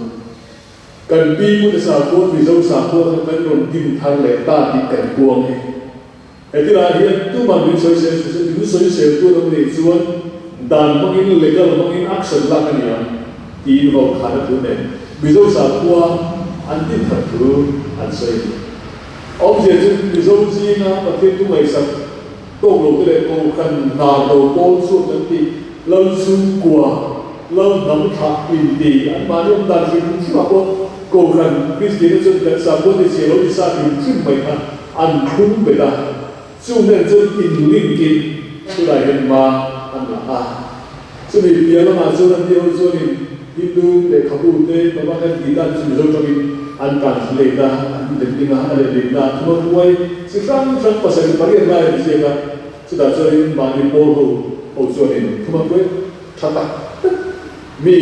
kan pi pu te sakhua Mizo sakhua kha kan rawn din thar leh ta tih kan puang e. Hetilai hian tuman min sawisel chu chu min sawisel tu an awm nei chuan dan hmangin legal hmangin action lak a ni ang tiin vaukhana thu nen Mizo sakhua an din thar thu an sawi a ni. Awmzia chu Mizo zinga Pathian thu ngaihsak tawk lo te leh Kohhran hna lo pawl chhuak kan tih Lal chhungkua, Lal hnam thlah inti an mahni awm dan hrim hrim ah pawh Kohhran Kristiana chuan kan sakhua ti chhe lo ti sa hrim hrim mai kha an thlung bet a, chung nen chuan in link in tunah hian hma an la a. Chumi piah lamah chuan an tih ho chuanin Hindu lehkhabu te Bhagavad Gita te chu Mizo tangin an translate a, an letling a, a letlinna a thuma huai chi hrang hrang 78 lai an ziak a, chutah chuanin mahni pawl ho ho chuanin thuma huai tha tak tak mi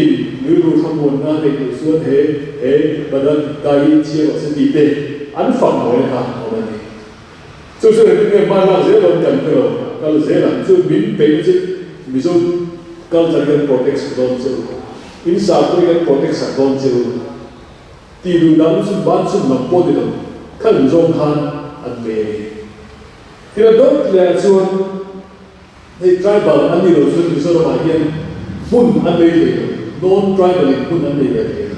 rilru thlamuanna neih duh chuan he he Bhagavad Gita hi chhiar rawh se tih te an fak mawi kha a awm a ni. Chu chu engtin nge hma lak zel awm kan hre lo, kal zel ang chu min peihna chu Mizo culture hian protect sak dawn che u, in sakhaw hian protect sak dawn che u tih duh dang chu ban chhun lam pawh ni lo, khan zawng khan an pe a ni. Thil a dawt leh ah chuan hei tribal an ni lo chuan Mizoram ah hian hmun an nei thei lo, non tribal in hmun an nei ve thei lo.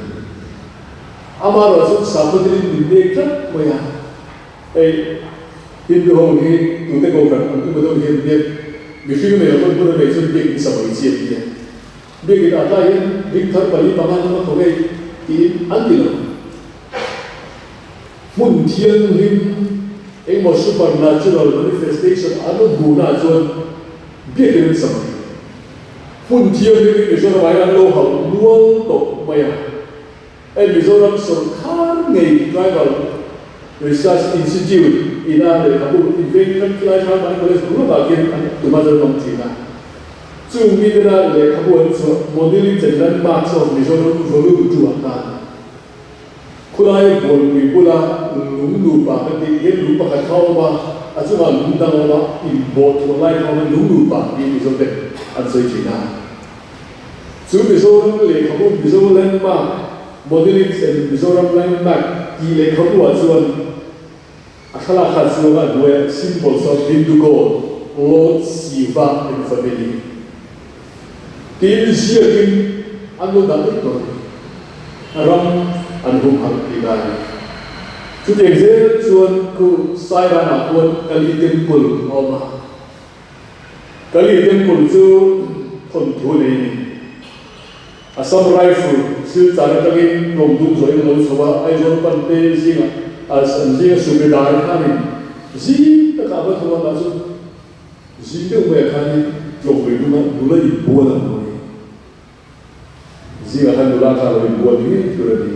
Amaherawhchu sakhaw thilin min nek tlat mai a. Hei Hindu ho hi tute kohhran an tum deuh hian biak mihring nei lo pawn hmun a nei chuan biak in sa mai chi an ti a. Biak in ah tlai hian ring thar pali panga an awm a thaw ngei tiin an ti lo. Hmun thianghlim engmaw supernatural manifestation an awm hmuhna ah chuan biak in an sa mai. Hmun thianghlim hi Mizoram ah hian an lo hauh nual tawh mai a. Hei Mizoram sawrkar ngei Tribal Research Institute ina lehkhabu inveng kan khilai thar Mani College bul lawkah khian an tuma zar awm thin a. Chung mitena lehkhabu an chhuah Monoliths and Landmarks of Mizoram Volume 2 ah khan khulai Bualpui bula lung nupa kan tih hian lung pakhat kha a awm a, a chungah lung dang a awm a, inbawh thuah lai kha a awm a, lung nupa tiin Mizote an sawi thin a. Chu Mizoram lehkhabu Mizo Landmark, Monoliths and Mizoram Landmark tih lehkhabu ah chuan a thlalak kha chuang a hnuaiah Symbols of Hindu God Lord Shiva and Family tiin ziakin an lo dah daih tawh a ni. A ram an humhalh tih dan a ni. Chutiang zel chuan khu Sairangah khuan Kali Temple a awm a. Kali Temple chu thawnthu nei a ni. Assam Rifle Silchar atangin Lawngdung zawhin a lo chho a, Aizawl pante zingah an zinga Subedar khanin zing takah a va tho a, mah chu zing deuh maiah khanin Tlawngpui lungah nula inbual an awm a ni. Zingah khan nula kha a lo inbual ni ngei tur a ni.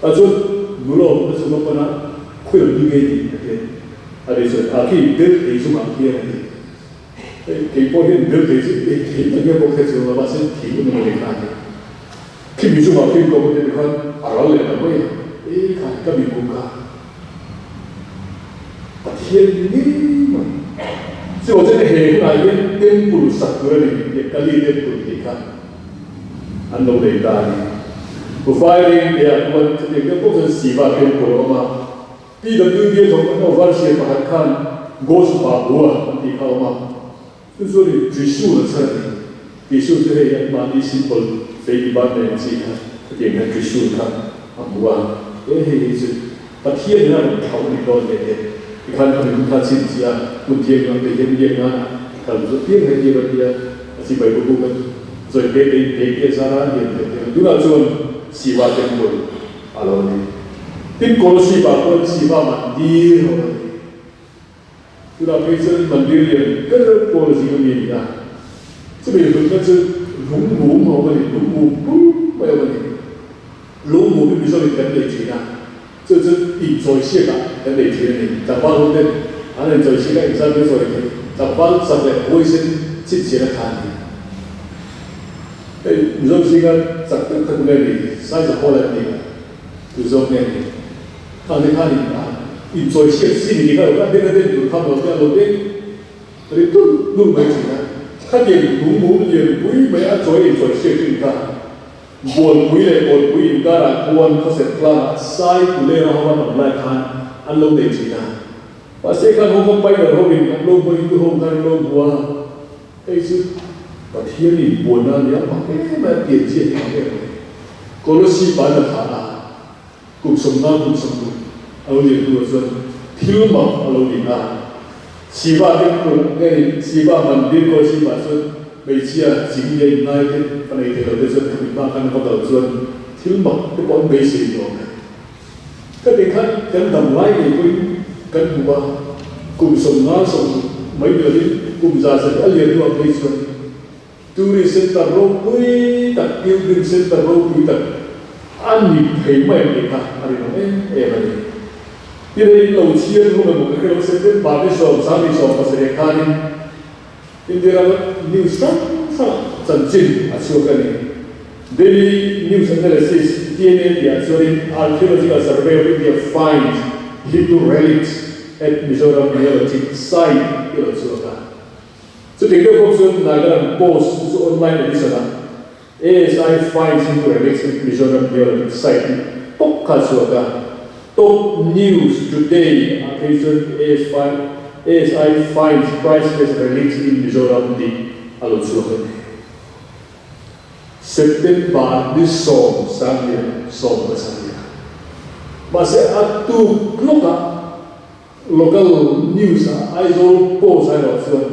Tah chuan nula awmna chu va pan a, khawi awm ni ngei tih a ti a. A ni chuan, A khi bel thei chungah khian a ti. Hei kei pawh hian bel thei chu ei thei tak nge bawk hre chuang lo, mahse thei awm emaw ni kha a ti. Khi mi chungah khian ka awm a ti khan a ral leh ta mai a, Ei kha ka mi hmuh kha. Pathian ngei mai. Chuvang chuan he hunah hian temple sak tur a ni tih Kali temple tih kha an lo nei ta a ni. Ufairing te ah khuan chutiang deuh pawh chuan Siva temple a awm a, PWD a thawk an overseer pakhat khan Ghost Babu a an tih kha a awm a, chu chuan in Trishul a chhan a ni. Trishul chu hei an mahni symbol fei ti ban nei ang chi kha hetiang hian Trishul kha a hmu a, he hei hi chu Pathian in a rawn thlauh a ni dawn leh e. Tikhan kha minung kha chhin chi a, hmun thianghlim te hian biak nan a kal zawh piang mai tir a tia, a chibai bawk u kan zawi te te in phei te zara a lian deuh deuh a, tunah chuan Siva temple a lo ni. Tin Kolosip ah pawh Siva mandir a awm a ni. Tunah phei chuan mandir lian ber pawl zing a mi a ni a, chumi hlutna chu lung mum a awm a ni, lung mum pur mai. mai awm a ni. Lungmum hi Mizoin kan nei thin a, chu chu inchawisiakah kan nei thin a ni. Tlangval ho ten an inchawisiak a, engzat nge sawi theih? Tlangval chak leh huaisen chhinchhiahna kha a ni. Hei Mizo zinga chak deuh kha tunge ni? Saiza Hall an ni a, tu zawk nge ni? Khang te khan in inchawisiak chi ni kha lo kha den a den tur kha maw te a lo deng ri tul tul mai thin a. Khatiang lungmum lianpui mai a chawi inchawisiak thin kha. Bualpui leh Kawnpui inkarah khuan khawset tlangah sai kulera ho an awm lai khan an lo nei thin a. Mahse khan ho kha painer hovin an lo hmu Hindu ho khan an lo hmu a, hei chu Pathian in buaina a nia mak em mai a pian chiah hi mak em mai. Kolossi pa in a thlah a, kum 50 kum 60 a lo lian hnuah chuan thil mak a lo ni a. Shiva temple nge ni Shiva mandir Kolossi ah chuan hmeichhia ching leh inngai te fa nei thei lo te chuan khami hma khan va kal chuan thil mak te pawh an beisei ni awm e. Ka ti khan kan dam lai ngei pawhin kan hmu a, kum 50 sawm mai ni lovin kum 100 a lian hnuah phei chuan Tourist center ropui tak, pilgrim center ropui tak a ni thei mai ang tih kha a rinawm em em a ni. Ti rei in lo chhiar hlum emaw ka hre lo, September ni 10, 2017 khanin India rama news hrang hrangah chanchin a chhuak a ni. Daily News Analysis, DNA, tihah chuanin Archaeological Survey of India finds Hindu relics at Mizoram Neolithic site tih a lo chhuak a. Chutiang deuh bawk chuan Nagaland Post chu chu online edition ah ASI finds Hindu relics at Mizoram Neolithic site tih pawp kha a chhuak a. Top News Today ah phei chuan ASI finds priceless relics in Mizoram tih a lo chhuak a ni. September ni 10 2017 a. Mahse a tuk lawkah Local news ah Aizawl Post ah erawh chuan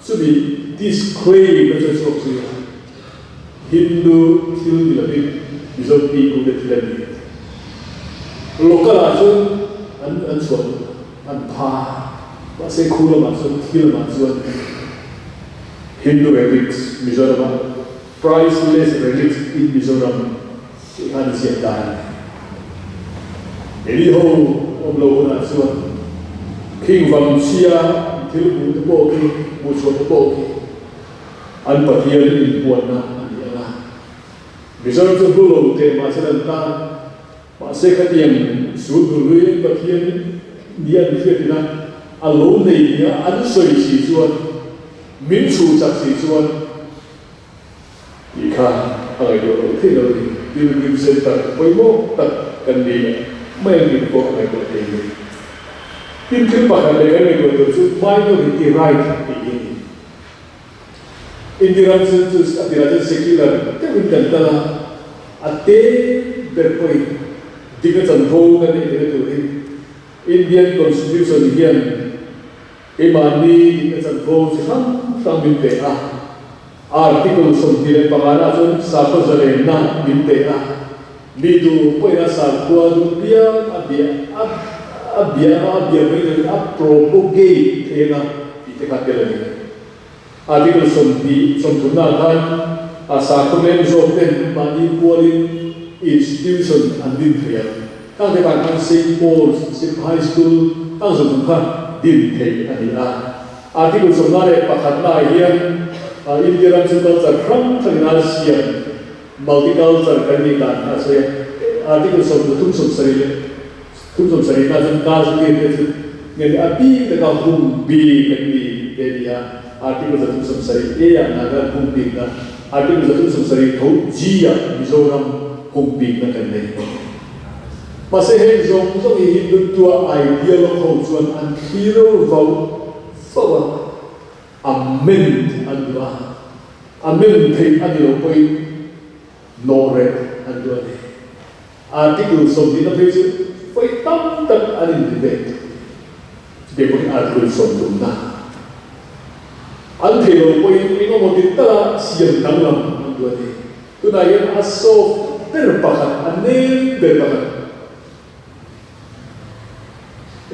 chumi disclaim na chuan chhuak zui a, Hindu thil ni lovin Mizo pipu te thil a ni a ti. Local ah chuan an an chhuah duh a, an pha a, mahse khu lamah chuan thil lamah chuan Hindu relics Mizoram ah priceless relics in Mizoram Tih khan ziak dan a ni. Eli ho awm lo hunah chuan khing vang chhia thil hmuh te pawh khi, hmuh chhuah te pawh khi an Pathian inpuanna a ni ang a. Mizoram chu hlu lo teh mahse an tan, mahse khatiang sul hnu hlui an Pathian ni an hriat ina a lo nei nia an sawi si chuan, min chhuh chak si chuan, Tih kha a ngaihtuah loh theih lo a ni. Pilgrim Centre pawimawh tak kan ni a, mai ang tih pawh a ngaihtuah thei a ni. Tin, thil pakhat leh kan ngaihtuah tur chu minority right tih hi a ni. India ram chu chu a tirah chuan secular deuhin kan kal a, a te ber pawhin dik a chanvo kan neih theihna turin Indian Constitution hian Keimahni dikna chanvo chi hrang hrang min pe a, Article 25 ah chuan sakhaw zalenna min pe a, mi duh pawhin a sakhua duh piang a bia a a bia emaw a bia mai loin a propagate thei anga tih te kha tel a ni. Article 20 30 ah khan a sakhaw leng zawk ten mahni pualin institution an din thei ang. Khang te tan khan Saint Paul's High School khang zawng zawng kha din thei a ni a. Article 51 naah hian India ram chu culture hrang hrangin a siam, multiculture kan nih dan kha a sawi a. Article 33 70 leh 37 naah chuan Kashmir te chu nge ni a bik taka hung bik an ni te a ni a. Article 170 A ah Nagaland hung bikna, Article 170 tho G ah Mizoram hung bikna kan nei. Mahse heng zawng zawng hi Hindutva ideologue ho chuan an thlir vauh vauh a, amend an duh a, amend theih a ni lo pawhin nawh reh an duh a ni. Article 20 na phei chu vawi tam tak an in debate. Chutiang pawhin article 30 na an thei lo pawhin engemaw ti taka siam danglam an duh a ni. Tunah hian a soft ber pakhat, a nem ber pakhat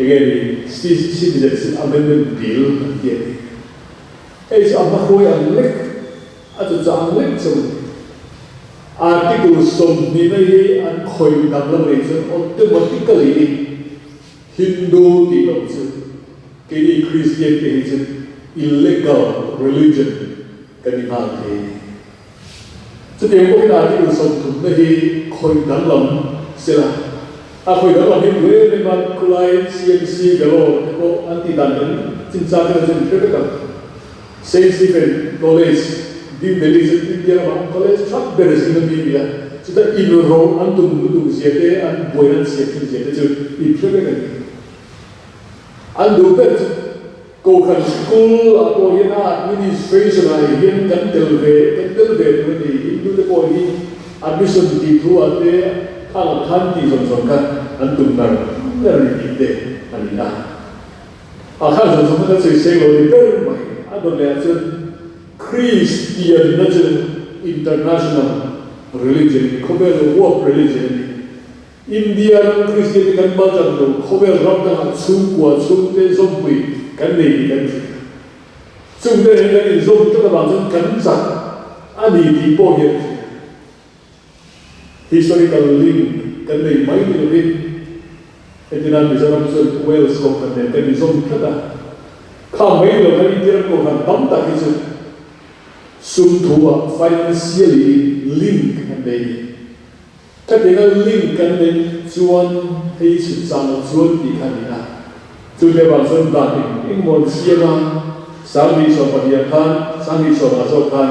enge ni Citizenship Amendment Bill an ti a ni. Hei chu a hmahruai ang lek, a chuchah ang lek chauh a ni. Article 20na hi an khawih danglam rih chuan automatically in Hindu tih loh chu keini Christian te hi chu illegal religion kan ni nghal thei a ni. Chutiang pawhin article 30na hi khawih danglam sela, a khawih danglam hi tu em em a khulai CMC Vellore te pawh an tih dan kan chinchang hian a zir hre vek ang. Saint Stephen College, New Delhi chu India ramah college tha ber zing a mi a ni a, chuta inrawh an tum lutuk zia te, an buaina an siam thin zia te chu inhre vek a ni. An duh ber chu Kohhran School ah pawh hian a administration ah hian kan tel ve, kan tel ve tur a ni. Hindu te pawh hi admission tih thu ah te khang ang khan tih zawng zawng kha an tum ngar ngar a ni tih te a ni a. A khan zawng zawng kha sawi seng lo ni ber mai. A dawt leh ah chuan Kristianna chu international religion a ni, khawvel world religion a ni. India ram Kristian te kan bal tan lo, khawvel ram dangah chhungkua chhungte zawmpui kan nei tih kan hria. Chungte nen kan inzawm tlat avang chuan kan chak a ni tih pawh hi an hria. Historical link kan nei mai ni lovin hetinan Mizoram chuan Wales kohhran nen kan inzawm tlat a, kha mai lo kan India ram kohhran tam tak hi chu sum thu-ah financially link an nei ni. Khatianga link kan neih chuan hei chhun chang lo chuan tih kha a ni a, chu te vang chuan dan eng eng maw an siam a, 2020 ah khan, 2020 ah zawk khan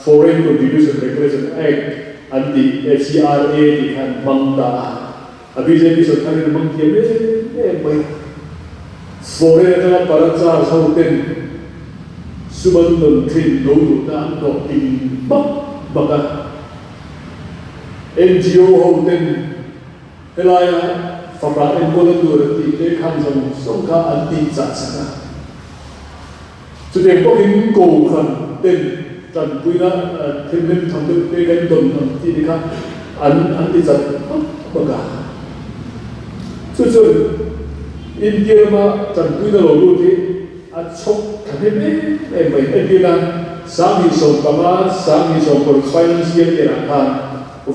Foreign Contribution Regulation Act an tih FCRA tih kha an hmang ta a, a bjp sorkharin a hmang thiam em em mai. Foreign atanga parachars ho ten sum an dawn thin lo luhna an hnawh ping hmak hmak a. NGO ho ten helaia fapa enkawlna tur an tih te khan zawng zawng kha an tih chah sak a. Chutiang pawhin Kohhran ten tanpuina thilhlim tham deuh te kan dawn ang tih te kha an an ti chat hmak hmak a. Chu chuan India rama tanpuina lo lut hi a chhawk tha hnem em em mai. Entirna, 2015, 2020 financial year ah khan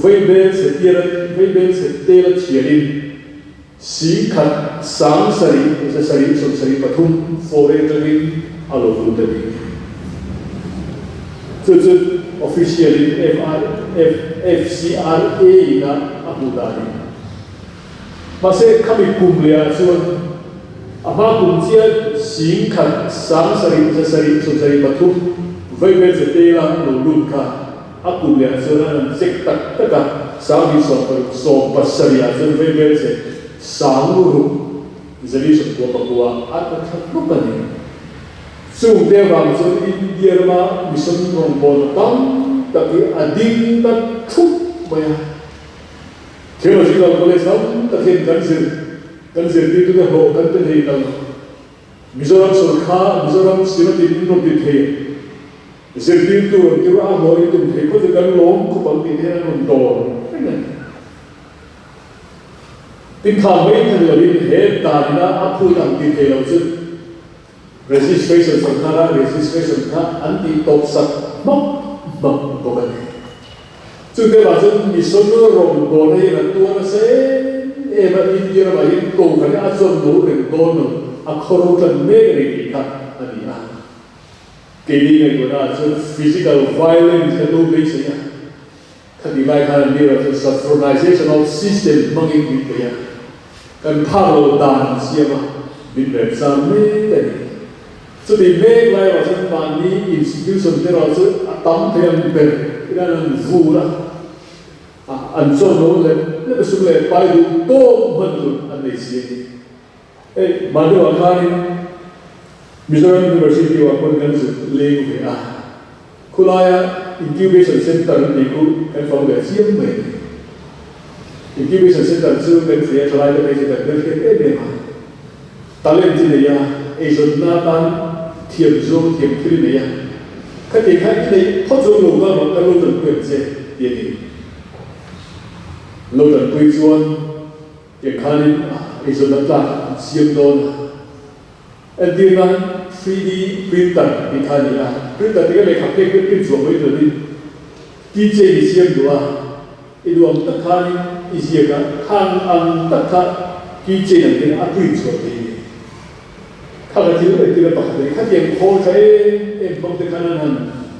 vaibel chhe tial vaibel chhe tela thianin 10,000 673 foreign atangin a lo lut a ni. Chu chu official in FCRA in a hmuh dan a ni. Mahse, khami kum leh ah chuan a hma kum chiah 10,000 673 vaibel chetela lo lut kha a kum leh ah chuan an han check tak tak a, 2016 17 ah chuan vaibel che 6,099 a tla thla hluk a ni. Chung te avang chuan India rama mission rawngbawlna tam tak hi a ding ta thup mai a. Theological College tam tak hian kan zir kan zirtirtute hlawh kan pe thei ta lo. Mizoram sawrkha, Mizoram Synod-in in rawn ti thei a, zirtirtu rawn tir a hlawh in tum thei phawt chu kan lawm khawp ang tih te hian an rawn dawr reng a ni. Tin kha mai thei lovin he danina a phut ang ti thei lo chu Registration sawrkara registration kha an tih tawp sak hmak hmak bawk a ni. Chu te mah chuan missionary rawngbawlna hian a tuar nasa em em a, India ramah hian kohhran hi a chawn lo reng dawn lo, a khawro tan mek a ni tih kha a ni a. Keini ngaihtuahna ah chuan physical violence kan lo beisei a, khatih lai khan an tirah chuan saffronization of system hmangin min bei a, kan phak lo dan an siam a, min rem zam mek a ni. Chuti mek lai erawh chuan mahni institution te erawh chu a tam thei ang ber hian an vur a, an chawn lo leh leh a sum leh pai duh tawk hman tur an nei si a ni. Hei Madhu-ah khanin Mizoram University-ah pawn kan zuk leng ve a, khulaia Incubation Centre an tih khu kan fang ve chiam mai a ni. Incubation Centre chu kan hria thalaite phei chu kan hmelhriat em em a, talent i nei a, eizawnna atan thiam zawng thiam thil i nei a, khati kha i neih phawt zawng lo kha rawh kan lo tanpui ang che ti a ni. Lo tanpui chuan Tiang khanin eizawnna tlak an siam dawn a. Entir nan 3D printer tih kha a ni a. Printer tih kha lehkha phek te print chhuah mai turin keychain i siam duh a. I duh ang tak khanin i ziak a, khang ang tak kha keychain ang hian a print chhuah thei a ni. Kha ka thil entir a pakhat a ni. Khatiang khawl tha em em hmang te khan an han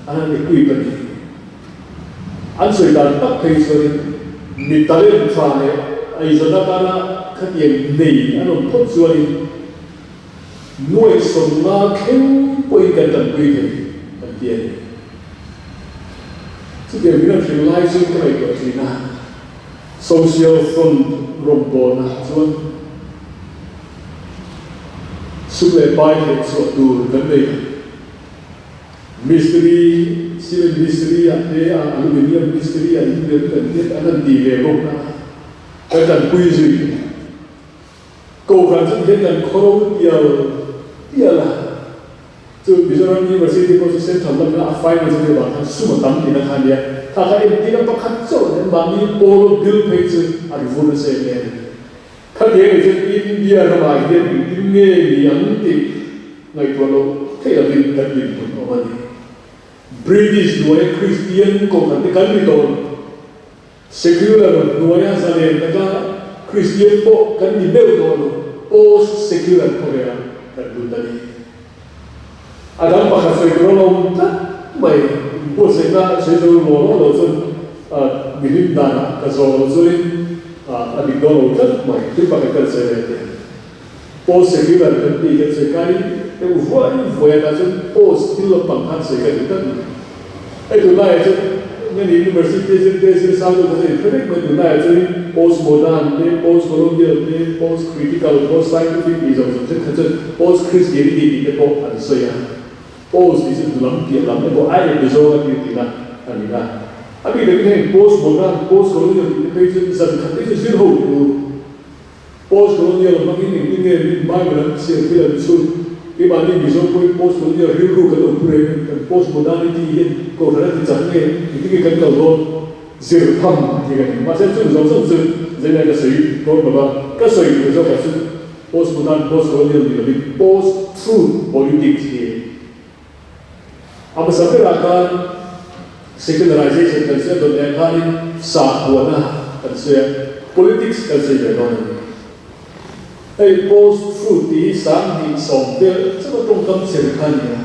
an han equip a ni. An sawi dan tak phei chuanin mi talent tha leh eizawn atana khatiang nei an awm phawt chuanin Nuaih 50 thleng pawhin kan tanpui thei an ti a ni. Chutiang min an hrilh lai chu ka ngaihtuah thin a, Social Front rawngbawlna chuan sum leh pai theih chhuah tur kan nei lo. Mistiri, cement mistiri ah te, aluminium mistiri ah in kan hriat an han ti ve bawk a, kan tanpui zui. Kohhran chu tihian kan khawro tial tial a, chu Mizoram University pawh chu Central lamina a finance a nih avang khan sum a tam tihna kha a nia, kha kha entir a pakhat chauh a ni, mahni pawla bill phei chu an vur nasa em em a ni. Khatiang nih chuan India ramah hian engtin nge ni ang tih ngaihtuah loh theih lovin kan dinhmun awm a ni. British hnuaia Kristian kohhran te kan ni tawh lo. Secular hnuaia zalen taka Kristian pawh kan ni meuh tawh lo, post secular khawvela kan lut a ni. A dang pakhat sawi tur a lo awm tlat mai, inbuatsaihna sawi zo law law lo chuan mihlim danah ka zawh loh chuanin a dik dawn lo tlat mai, thil pakhat kan sawi leh teh. Post secular kan tih kan sawi kai deuh vuai vuai a, tah chuan post thil lampang khan sawi ka duh tlat mai. Hei tunlaiah chuan nge university zir te zir sang deuh kha chuan inhre vek mai, tunlaiah chuanin post modern te, post colonial te, post critical, post scientific tih zawng zawng thenkhat chuan post christianity tih te pawh an sawi a. Post tih chu lam piah lam emaw a ep zawng a tir tihna a ni a. A bik takin heng post modern, post colonial tih te phei chu zan khat te chu zir ho tur. Post colonial hmangin engtin nge min Bible an chhiar thil an chhun? Keimahni Mizo pawhin post colonial rilru kan awm pur em? Kan post modernity hian kohhran a ti chak nge? Engtin nge kan kal dawn? Zir tham tih ka ni. Mahse chung zawng zawng chu zeinai ka sawi dawn lo va, ka sawi duh zawkah chu post modern, post colonial ni lovin post truth politics hi a ni. A hmasa berah khan secularization kan sawi a, dawt leh khanin sakhuana kan sawi a, politics kan sawi ve dawn a ni. Hei post-truth tih hi 2010 vel chauha tawngkam chher kha a ni a,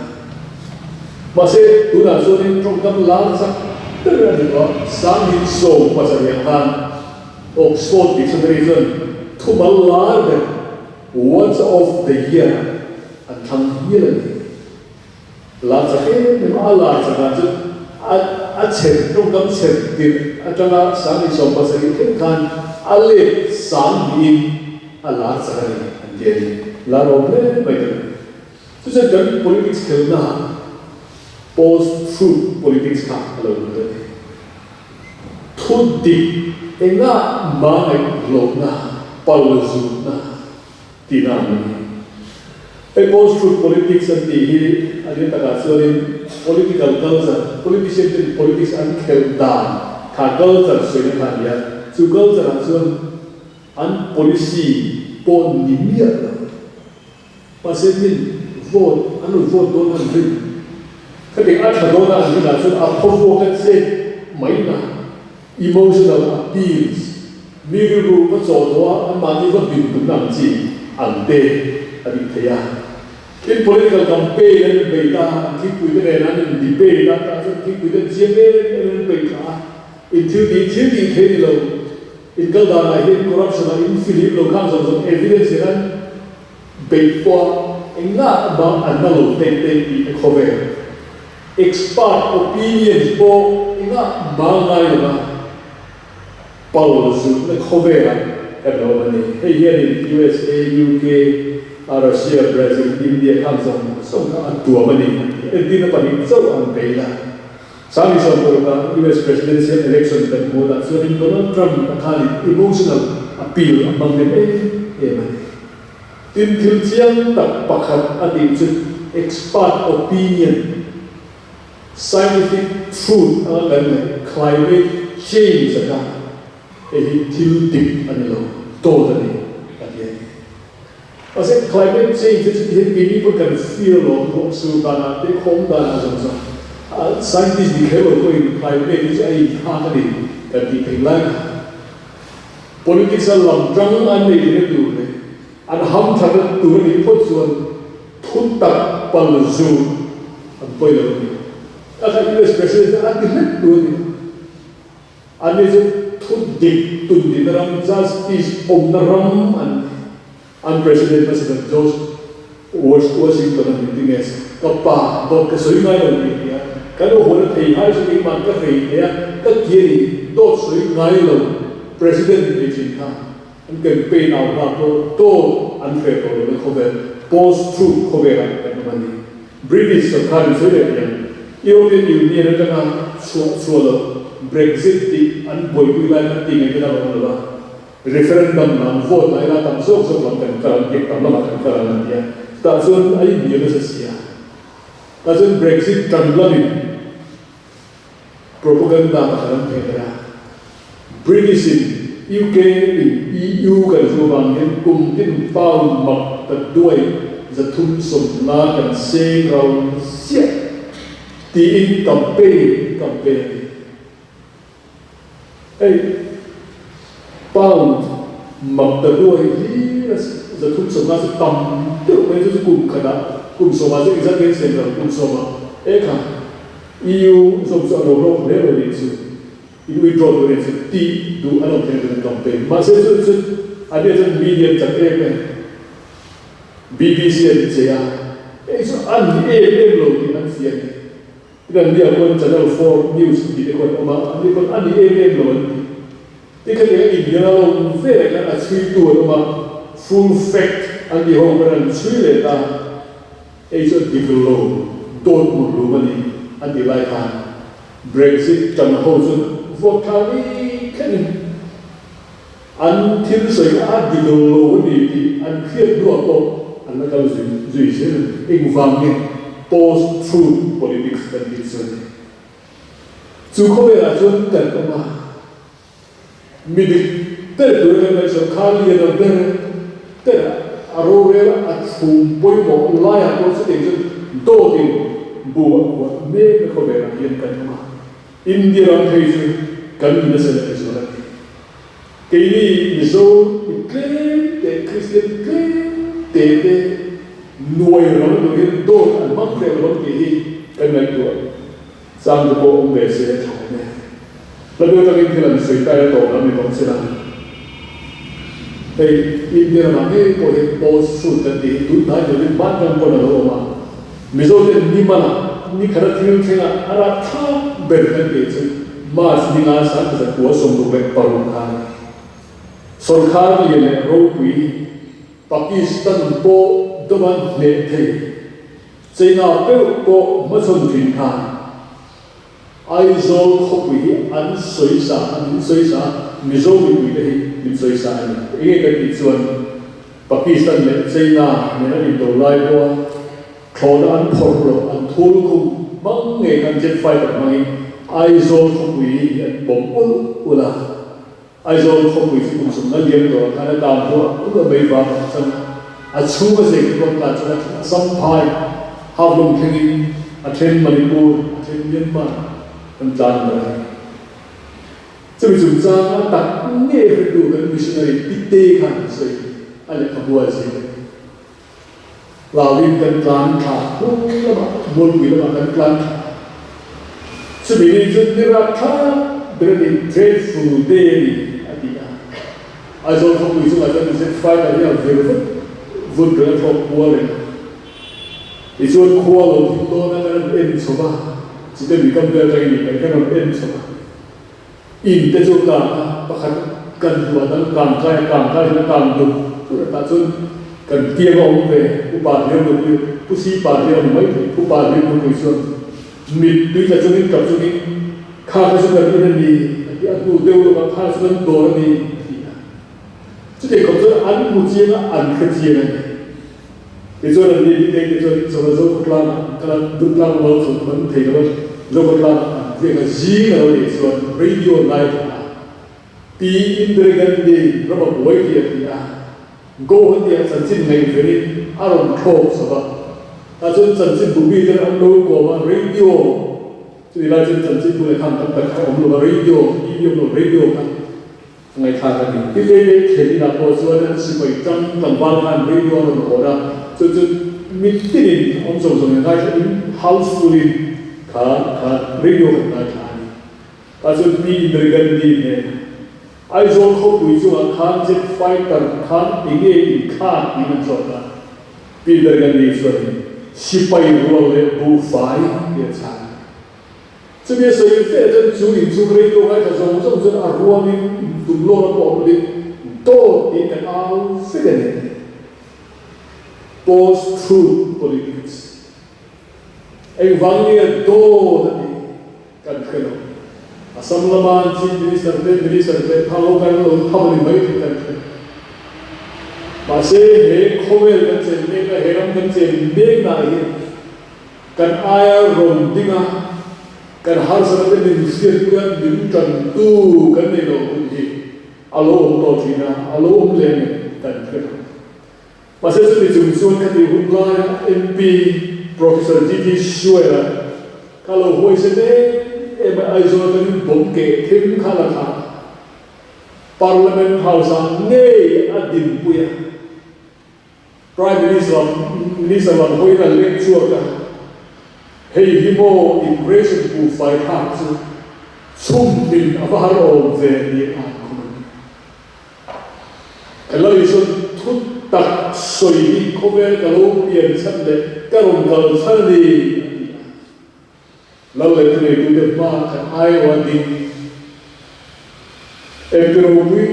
mahse tunah chuanin tawngkam lar chak ber a ni tawh a, 2017 khan Oxford Dictionary chuan thumal lar ber Words of the Year an thlang hial a ni. Lar chak em em a, a lar chak ah chuan a a chher tawngkam chher tirh atanga 2017 thleng khan a let 2000 in a lar chak a ni an ti a ni. Lar awm hle mai ta ni. Chu chuan kan politics khelna ah post truth politics kha a lo lut a ni. Thu dik engah mah ngaihhlawhna palzutna tihna ang a ni. Hei post-truth politics an tih hi a rin takah chuanin political culture, politician ten politics an khelh dan kha culture sawina kha a ni a, chu culture ah chuan an policy pawh ni miah lo. Mahse min vote an rawn vote dawn an rin. Khatiang a tha dawn a an rinah chuan a phawvuak a chet mai na. Emotional appeals, mi rilru va chaw tawh a anmahni va hlim tumna ang chi an te a nih theih a. Tin, political campaign an inbei ta, an thingpui te nen an in debate a, tah chuan thingpui te an chiang em em an inbei thla a, in thil tih thil tih thei ni lo, in kal danah hian corruption ah in fihlim lo khang zawng zawng evidence in an beih pawh a engah mah an la lo tek tek tih te khawvel expert opinions pawh engah mah ngai lova pal zutna khawvelah kan lo awm a ni. Hei hianin USA, UK, Russia, Brazil, India khang zawng zawng kha a tuam a ni an ti a. Entirna pahnih chauh an bei la. 2016 US Presidential Election kan hmuh lah chuanin Donald Trump a khanin emotional appeal a hmang lem em em a ni. Tin, thil chiang tak pakhat a tih chu expert opinion, scientific truth anga kan ngaih climate change a kha hei hi thil dik a ni lo, dawt a ni a ti a ni. Mahse climate change te chu tihian keini pawh kan feel lo, ruahsur danah te, khawm danah zawng zawng. Scientist ni kher lo pawhin climate hi chu a inthlak a ni kan tih theih lai kha. Politics a lam tang an nei theihna tur leh an hamthatna tur a nih phawt chuan thu tak pal zut an pawi lo a ni. A kha US President chuan a ti hlek tu a ni. Anni chu thu dik tun dihna ram, justice awmna ram an ni. An President hmasa George Washington a ni ti nge ka pa dawt ka sawi ngai lo tih a ti a, kan aw huan a thei hai chu keimah ka hrei thei a, ka ti a ni, dawt sawi ngai lo President ni thin kha an campaign au hna pawh dawt an hreh tawh lohna khawvel post truth khawvelah kan awm a ni. British sorkar in sawi leh hian European Union atanga chhuah chhuah loh Brexit tih an buaipui lai kha ti ngaihna dang a awm lo a. Referendum lam vote lah ila tam zawk zawk lam kan kal ang, dik tam lamah kan kal ang an ti a, chutah chuan a inhnial nasa si a. Tah chuan Brexit tan lamin propaganda pakhat an theh ber a, British in UK in EU kan hruh avang hian kum tin pound mak ta duai 350 kan seng rau ziah tiin campaign campaign a ti. Hei pound mak ta duai hlir a 350 chu tam deuh mai chu chu kum khatah kum sawmah chu engzat nge chhen lo kum sawmah e kha EU zawm chu a lo hlawk hle lo nih chu in withdraw tur nih chu tih duh an awm thei ang campaign mahse chu chu a nia chuan media chak em em BBC an che a hei chu an ni em em lo tih an fiah a ni. Tin an nia khawn Channel 4 News tih te khawn awm a, an ni khawn a ni em em lo an ti. Ti kha eng inbial a lo veleh khan a chhuitu an awm a, full fact an tih ho khan an chhui leh ta, hei chu a dik lo, dawt mut lum a ni an tih lai khan Brexit tan ho chu vote thla ni thlengin an thil sawi kha a dik lo a ni tih an hriat hnuah pawh an la kal zui zui zel a ni. Engvang nge post truth politics kan tih chu a ni. Chu khawvelah chuan kan awm a, mi dik ber tura kan ngaihsawn kha lian a ber ber a rorel a chhum pawimawh laiah pawh chutiang chuan dawtin bu a kuah mek a khawvelah hian kan awm a. India ram phei chu kan ni nasa leh zual a ni. Keini Mizo mi tlem te, Kristian tlem te te nuai ram tur hian dawt an hmang hreh lo ang tih hi kan ngaihtuah chang te pawh awm ve se a tha awm e. Hla deuh takin thil an sawi tai a tawp lam ni bawk se la. Hei India ramah ngei pawh hian post truth kan tih hi tun hnai turin hman ram pawn a lo awm a. Mizo ten ni mana ni khata thil thlenga a rapthlak ber kan tih chu March ni nga 1966 khan sorkar lian leh ropui Pakistan pawh dawman hneh thei China peuh pawh hmachhawn thin khan Aizawl khawpui hi an sawisa a, min sawisa a, Mizo mipuite hi min sawisa a ni. Enge kan tih chuan Pakistan leh China nen an indo lai pawha thlawhna an phawrh loh, an thul khum hmang ngei khan jet fighter hmangin Aizawl khawpui hi an bawm ulh ulh a. Aizawl khawpui chu kum sawmna liam tawhah khan a kang huah ulh a mei vang a chang a, a chhung a zei kuam tan chuan a then a Samphai, Havlawng thlengin a then Manipur, a then Myanmar kan tlan ber a ni. Chumi chungchang a tak nge hretu kan missionary Pite khan an sawi a lehkhabu a zir a ni. Hlauin kan tlan thla hnung lamah, Mualpui lamah kan tlan thla. Chumi ni chu ni rapthlak ber a ni, dreadful day a ni, a ti a. Aizawl khawpui chungah chuan jet fighter hi a vir vut vut reng a, thlawk kual reng a. Tichuan khua lo thim dawn a, kan rawn en chho va, chite lui kam vel atangin ni kan rawn en chho va. In te chu kang a, pakhat kan hmuh a dang kang kai a, kang kai hian a kang dup tur a tah chuan kan tiang a awm ve, Upa Hliam Nupui, Pu Sipa Hliam a ni mai thei, Upa Hliam Nupui chuan mit tui tla chungin kap chungin kha kha chu kan in a ni a ti a, hnu deuh lawkah kha chu kan dawr a ni a ti a. Chutiang khawp chuan an hmu chiang a, an hre chiang a ni. Tichuan an ni bik te chuan chawlh Zokhawtlang ah an kal a, Duhtlang rual chawlh man thei lo a, Zokhawtlang ah an riak a, zing a lo nih chuan radio ngaithla a, Pi Indira Gandhi ram a buai tih a ti a, Guwahati ah chanchin ngaih venin a rawn thlawk chho a, tah chuan chanchin bu mi ten an lo kawm a, radio. Chutih lai chuan chanchin bu leh khan tam tak kha a awm lo va, radio, TV awm lo, radio kha a ngaihthlak a ni. Tin, lei thlen inah pawh chuan an sipai tang tlangval khan radio a rawn hawn a, chu chu mitinin awm zawng zawng in ngaithla in house full in kha kha radio kan ngaithla a ni. Tah chuan Pi Indira Gandhi hnenah Aizawl khawpui chungah khan jet fighter khan enge inkhak tiin an zawt a, Pi Indira Gandhi chuan sipai rual leh buhfai ti a chhan. Chumi a sawi fe chuan chu inchhung radio ngaithla zawng zawng chuan a rualin intum lawr a pawh awm lovin dawt tiin kan au vek a ni. Post truth politics. Engvang nge dawt a tih kan hre lo. Assam lama Chief Minister te, Minister te kha lo kan lo tham a ni mai tih kan hre. Mahse he khawvel kan chen mek a, he ram kan chen mek na hian kan aia rawn ding a, kan harsatna te min hriatpui a, min tantu kan nei lo hun hi a lo awm tawh thin a, a lo awm leh ang kan hre lo. Mahse chumi chung chuan khati hun laia MP Professor GT Suela kha lo huaisen em em a, Aizawl atangin bomb keh thim kha la thlah a, Parliament House ah ngei a dinpui a, Prime Minister Minister lam hawiin a leng chhuak a, hei hi maw in ration buhfai thlak chu chhum hmin a va har awm ve tih a han khum a ni. Ka lo insawn thu tak sawi hi khawvel ka lo pian chhan leh ka rawn kal chhan a ni, a ti a. Lal leh thuneitute hma kan aiawh a ding. Engti ropui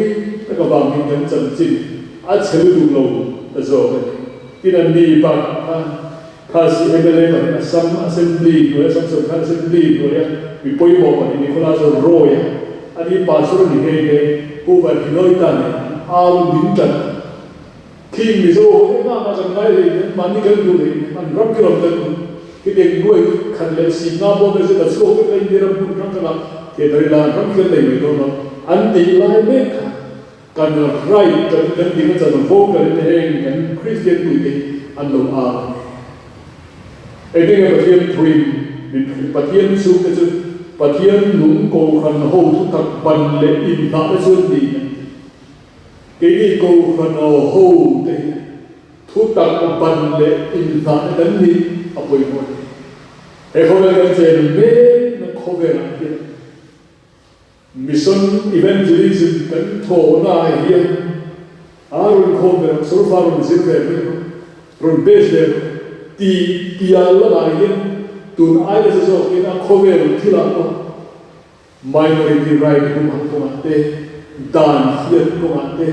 tak avangin kan chanchin a chhe lutuk lo ta zawk a ni. Tin an ni bakah khan Khasi mla pahnih Assam Assembly hnuaia Assam Sorkar Assembly hnuaia mi pawimawh pahnih Nicholas Roy-a a ni pastor a ni nghe nghe Pu Vanhinoita nen an au min tan a. Khing Mizo ho engah mah kan ngai hlei nen mahni kan duh hlei nen an ram khi ram kan awm. Khitiang nuai khat leh singna pawh mai chu ka chhuak vek a India ram hmun hrang hrangah theater ila an ram khi an nei mai dawn a an tih lai mek kha. Kan right kan kan ding a chan voter in heng kan Kristian puite hi an lo au a ni. Engtin nge Pathian thuin min hrilh? Pathian chhungte chu Pathian nung kohhran ho thutak ban leh inhnah te chu an ni an ti. Keini kohhran ho te hi thutak ban leh inhnah te kan nih a pawimawh a ni. He khawvel kan chen mekna khawvelah hian Mission Evangelism kan thawhna ah hian a rawn khawm ve rawh, solfa rawn zir ve mai rawh, rawn base ve rawh tih piah lamah hian tun ai nasa zawkin a khawvel thilah pawh minority right humhang kawngah te, dan hriat kawngah te,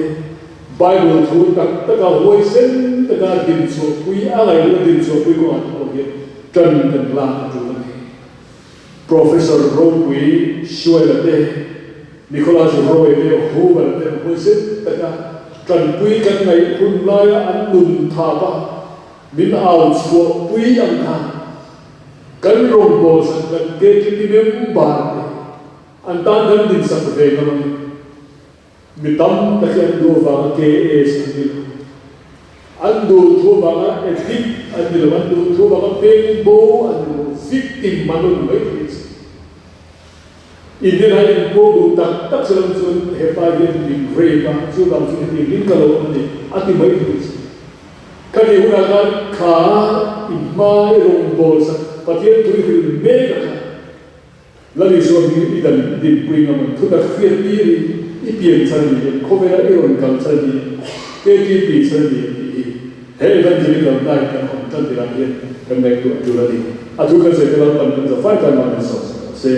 Bible thu tak taka huaisen taka dinchhuahpui a ngaihna dinchhuahpui kawngah te pawh hian tan kan lak a tul a ni. Professor Ropui Suela te, Nicholas Roy te, Hoover te huaisen taka tanpui kan ngaih hun laia an nun thap a, min au chhuahpui ang kha kan rawngbawlsak kan KTP member te an tan kan dinsak ve ngam a ni. Mi tam tak hi an duh avanga KAS an ni lo. An duh thu avanga addict an ni lo, an duh thu avanga peng bo an ni lo, victim an lo ni mai thei a si. Indian ah in pawh duh tak tak se lam chuan hepa hian min rape a, chuvang chu heti engin ka lo awm a ni, a ti mai thei a si. Khati hunah khan kha i hma i rawngbâwl sak Pathian tui hril mek a kha. Lal Isua hming i dan dinpui ngam ang thu tak hriat tir i, i pian chhan ni em, khawvela i rawn kal chhan ni em, KTP chhan ni em tih hi he Evangelical Night kan awm tan tirah hian kan ngaihtuah tul a ni. A thu kan sawi te Lalpan kan za fai tan mah min sawm sak rawh se.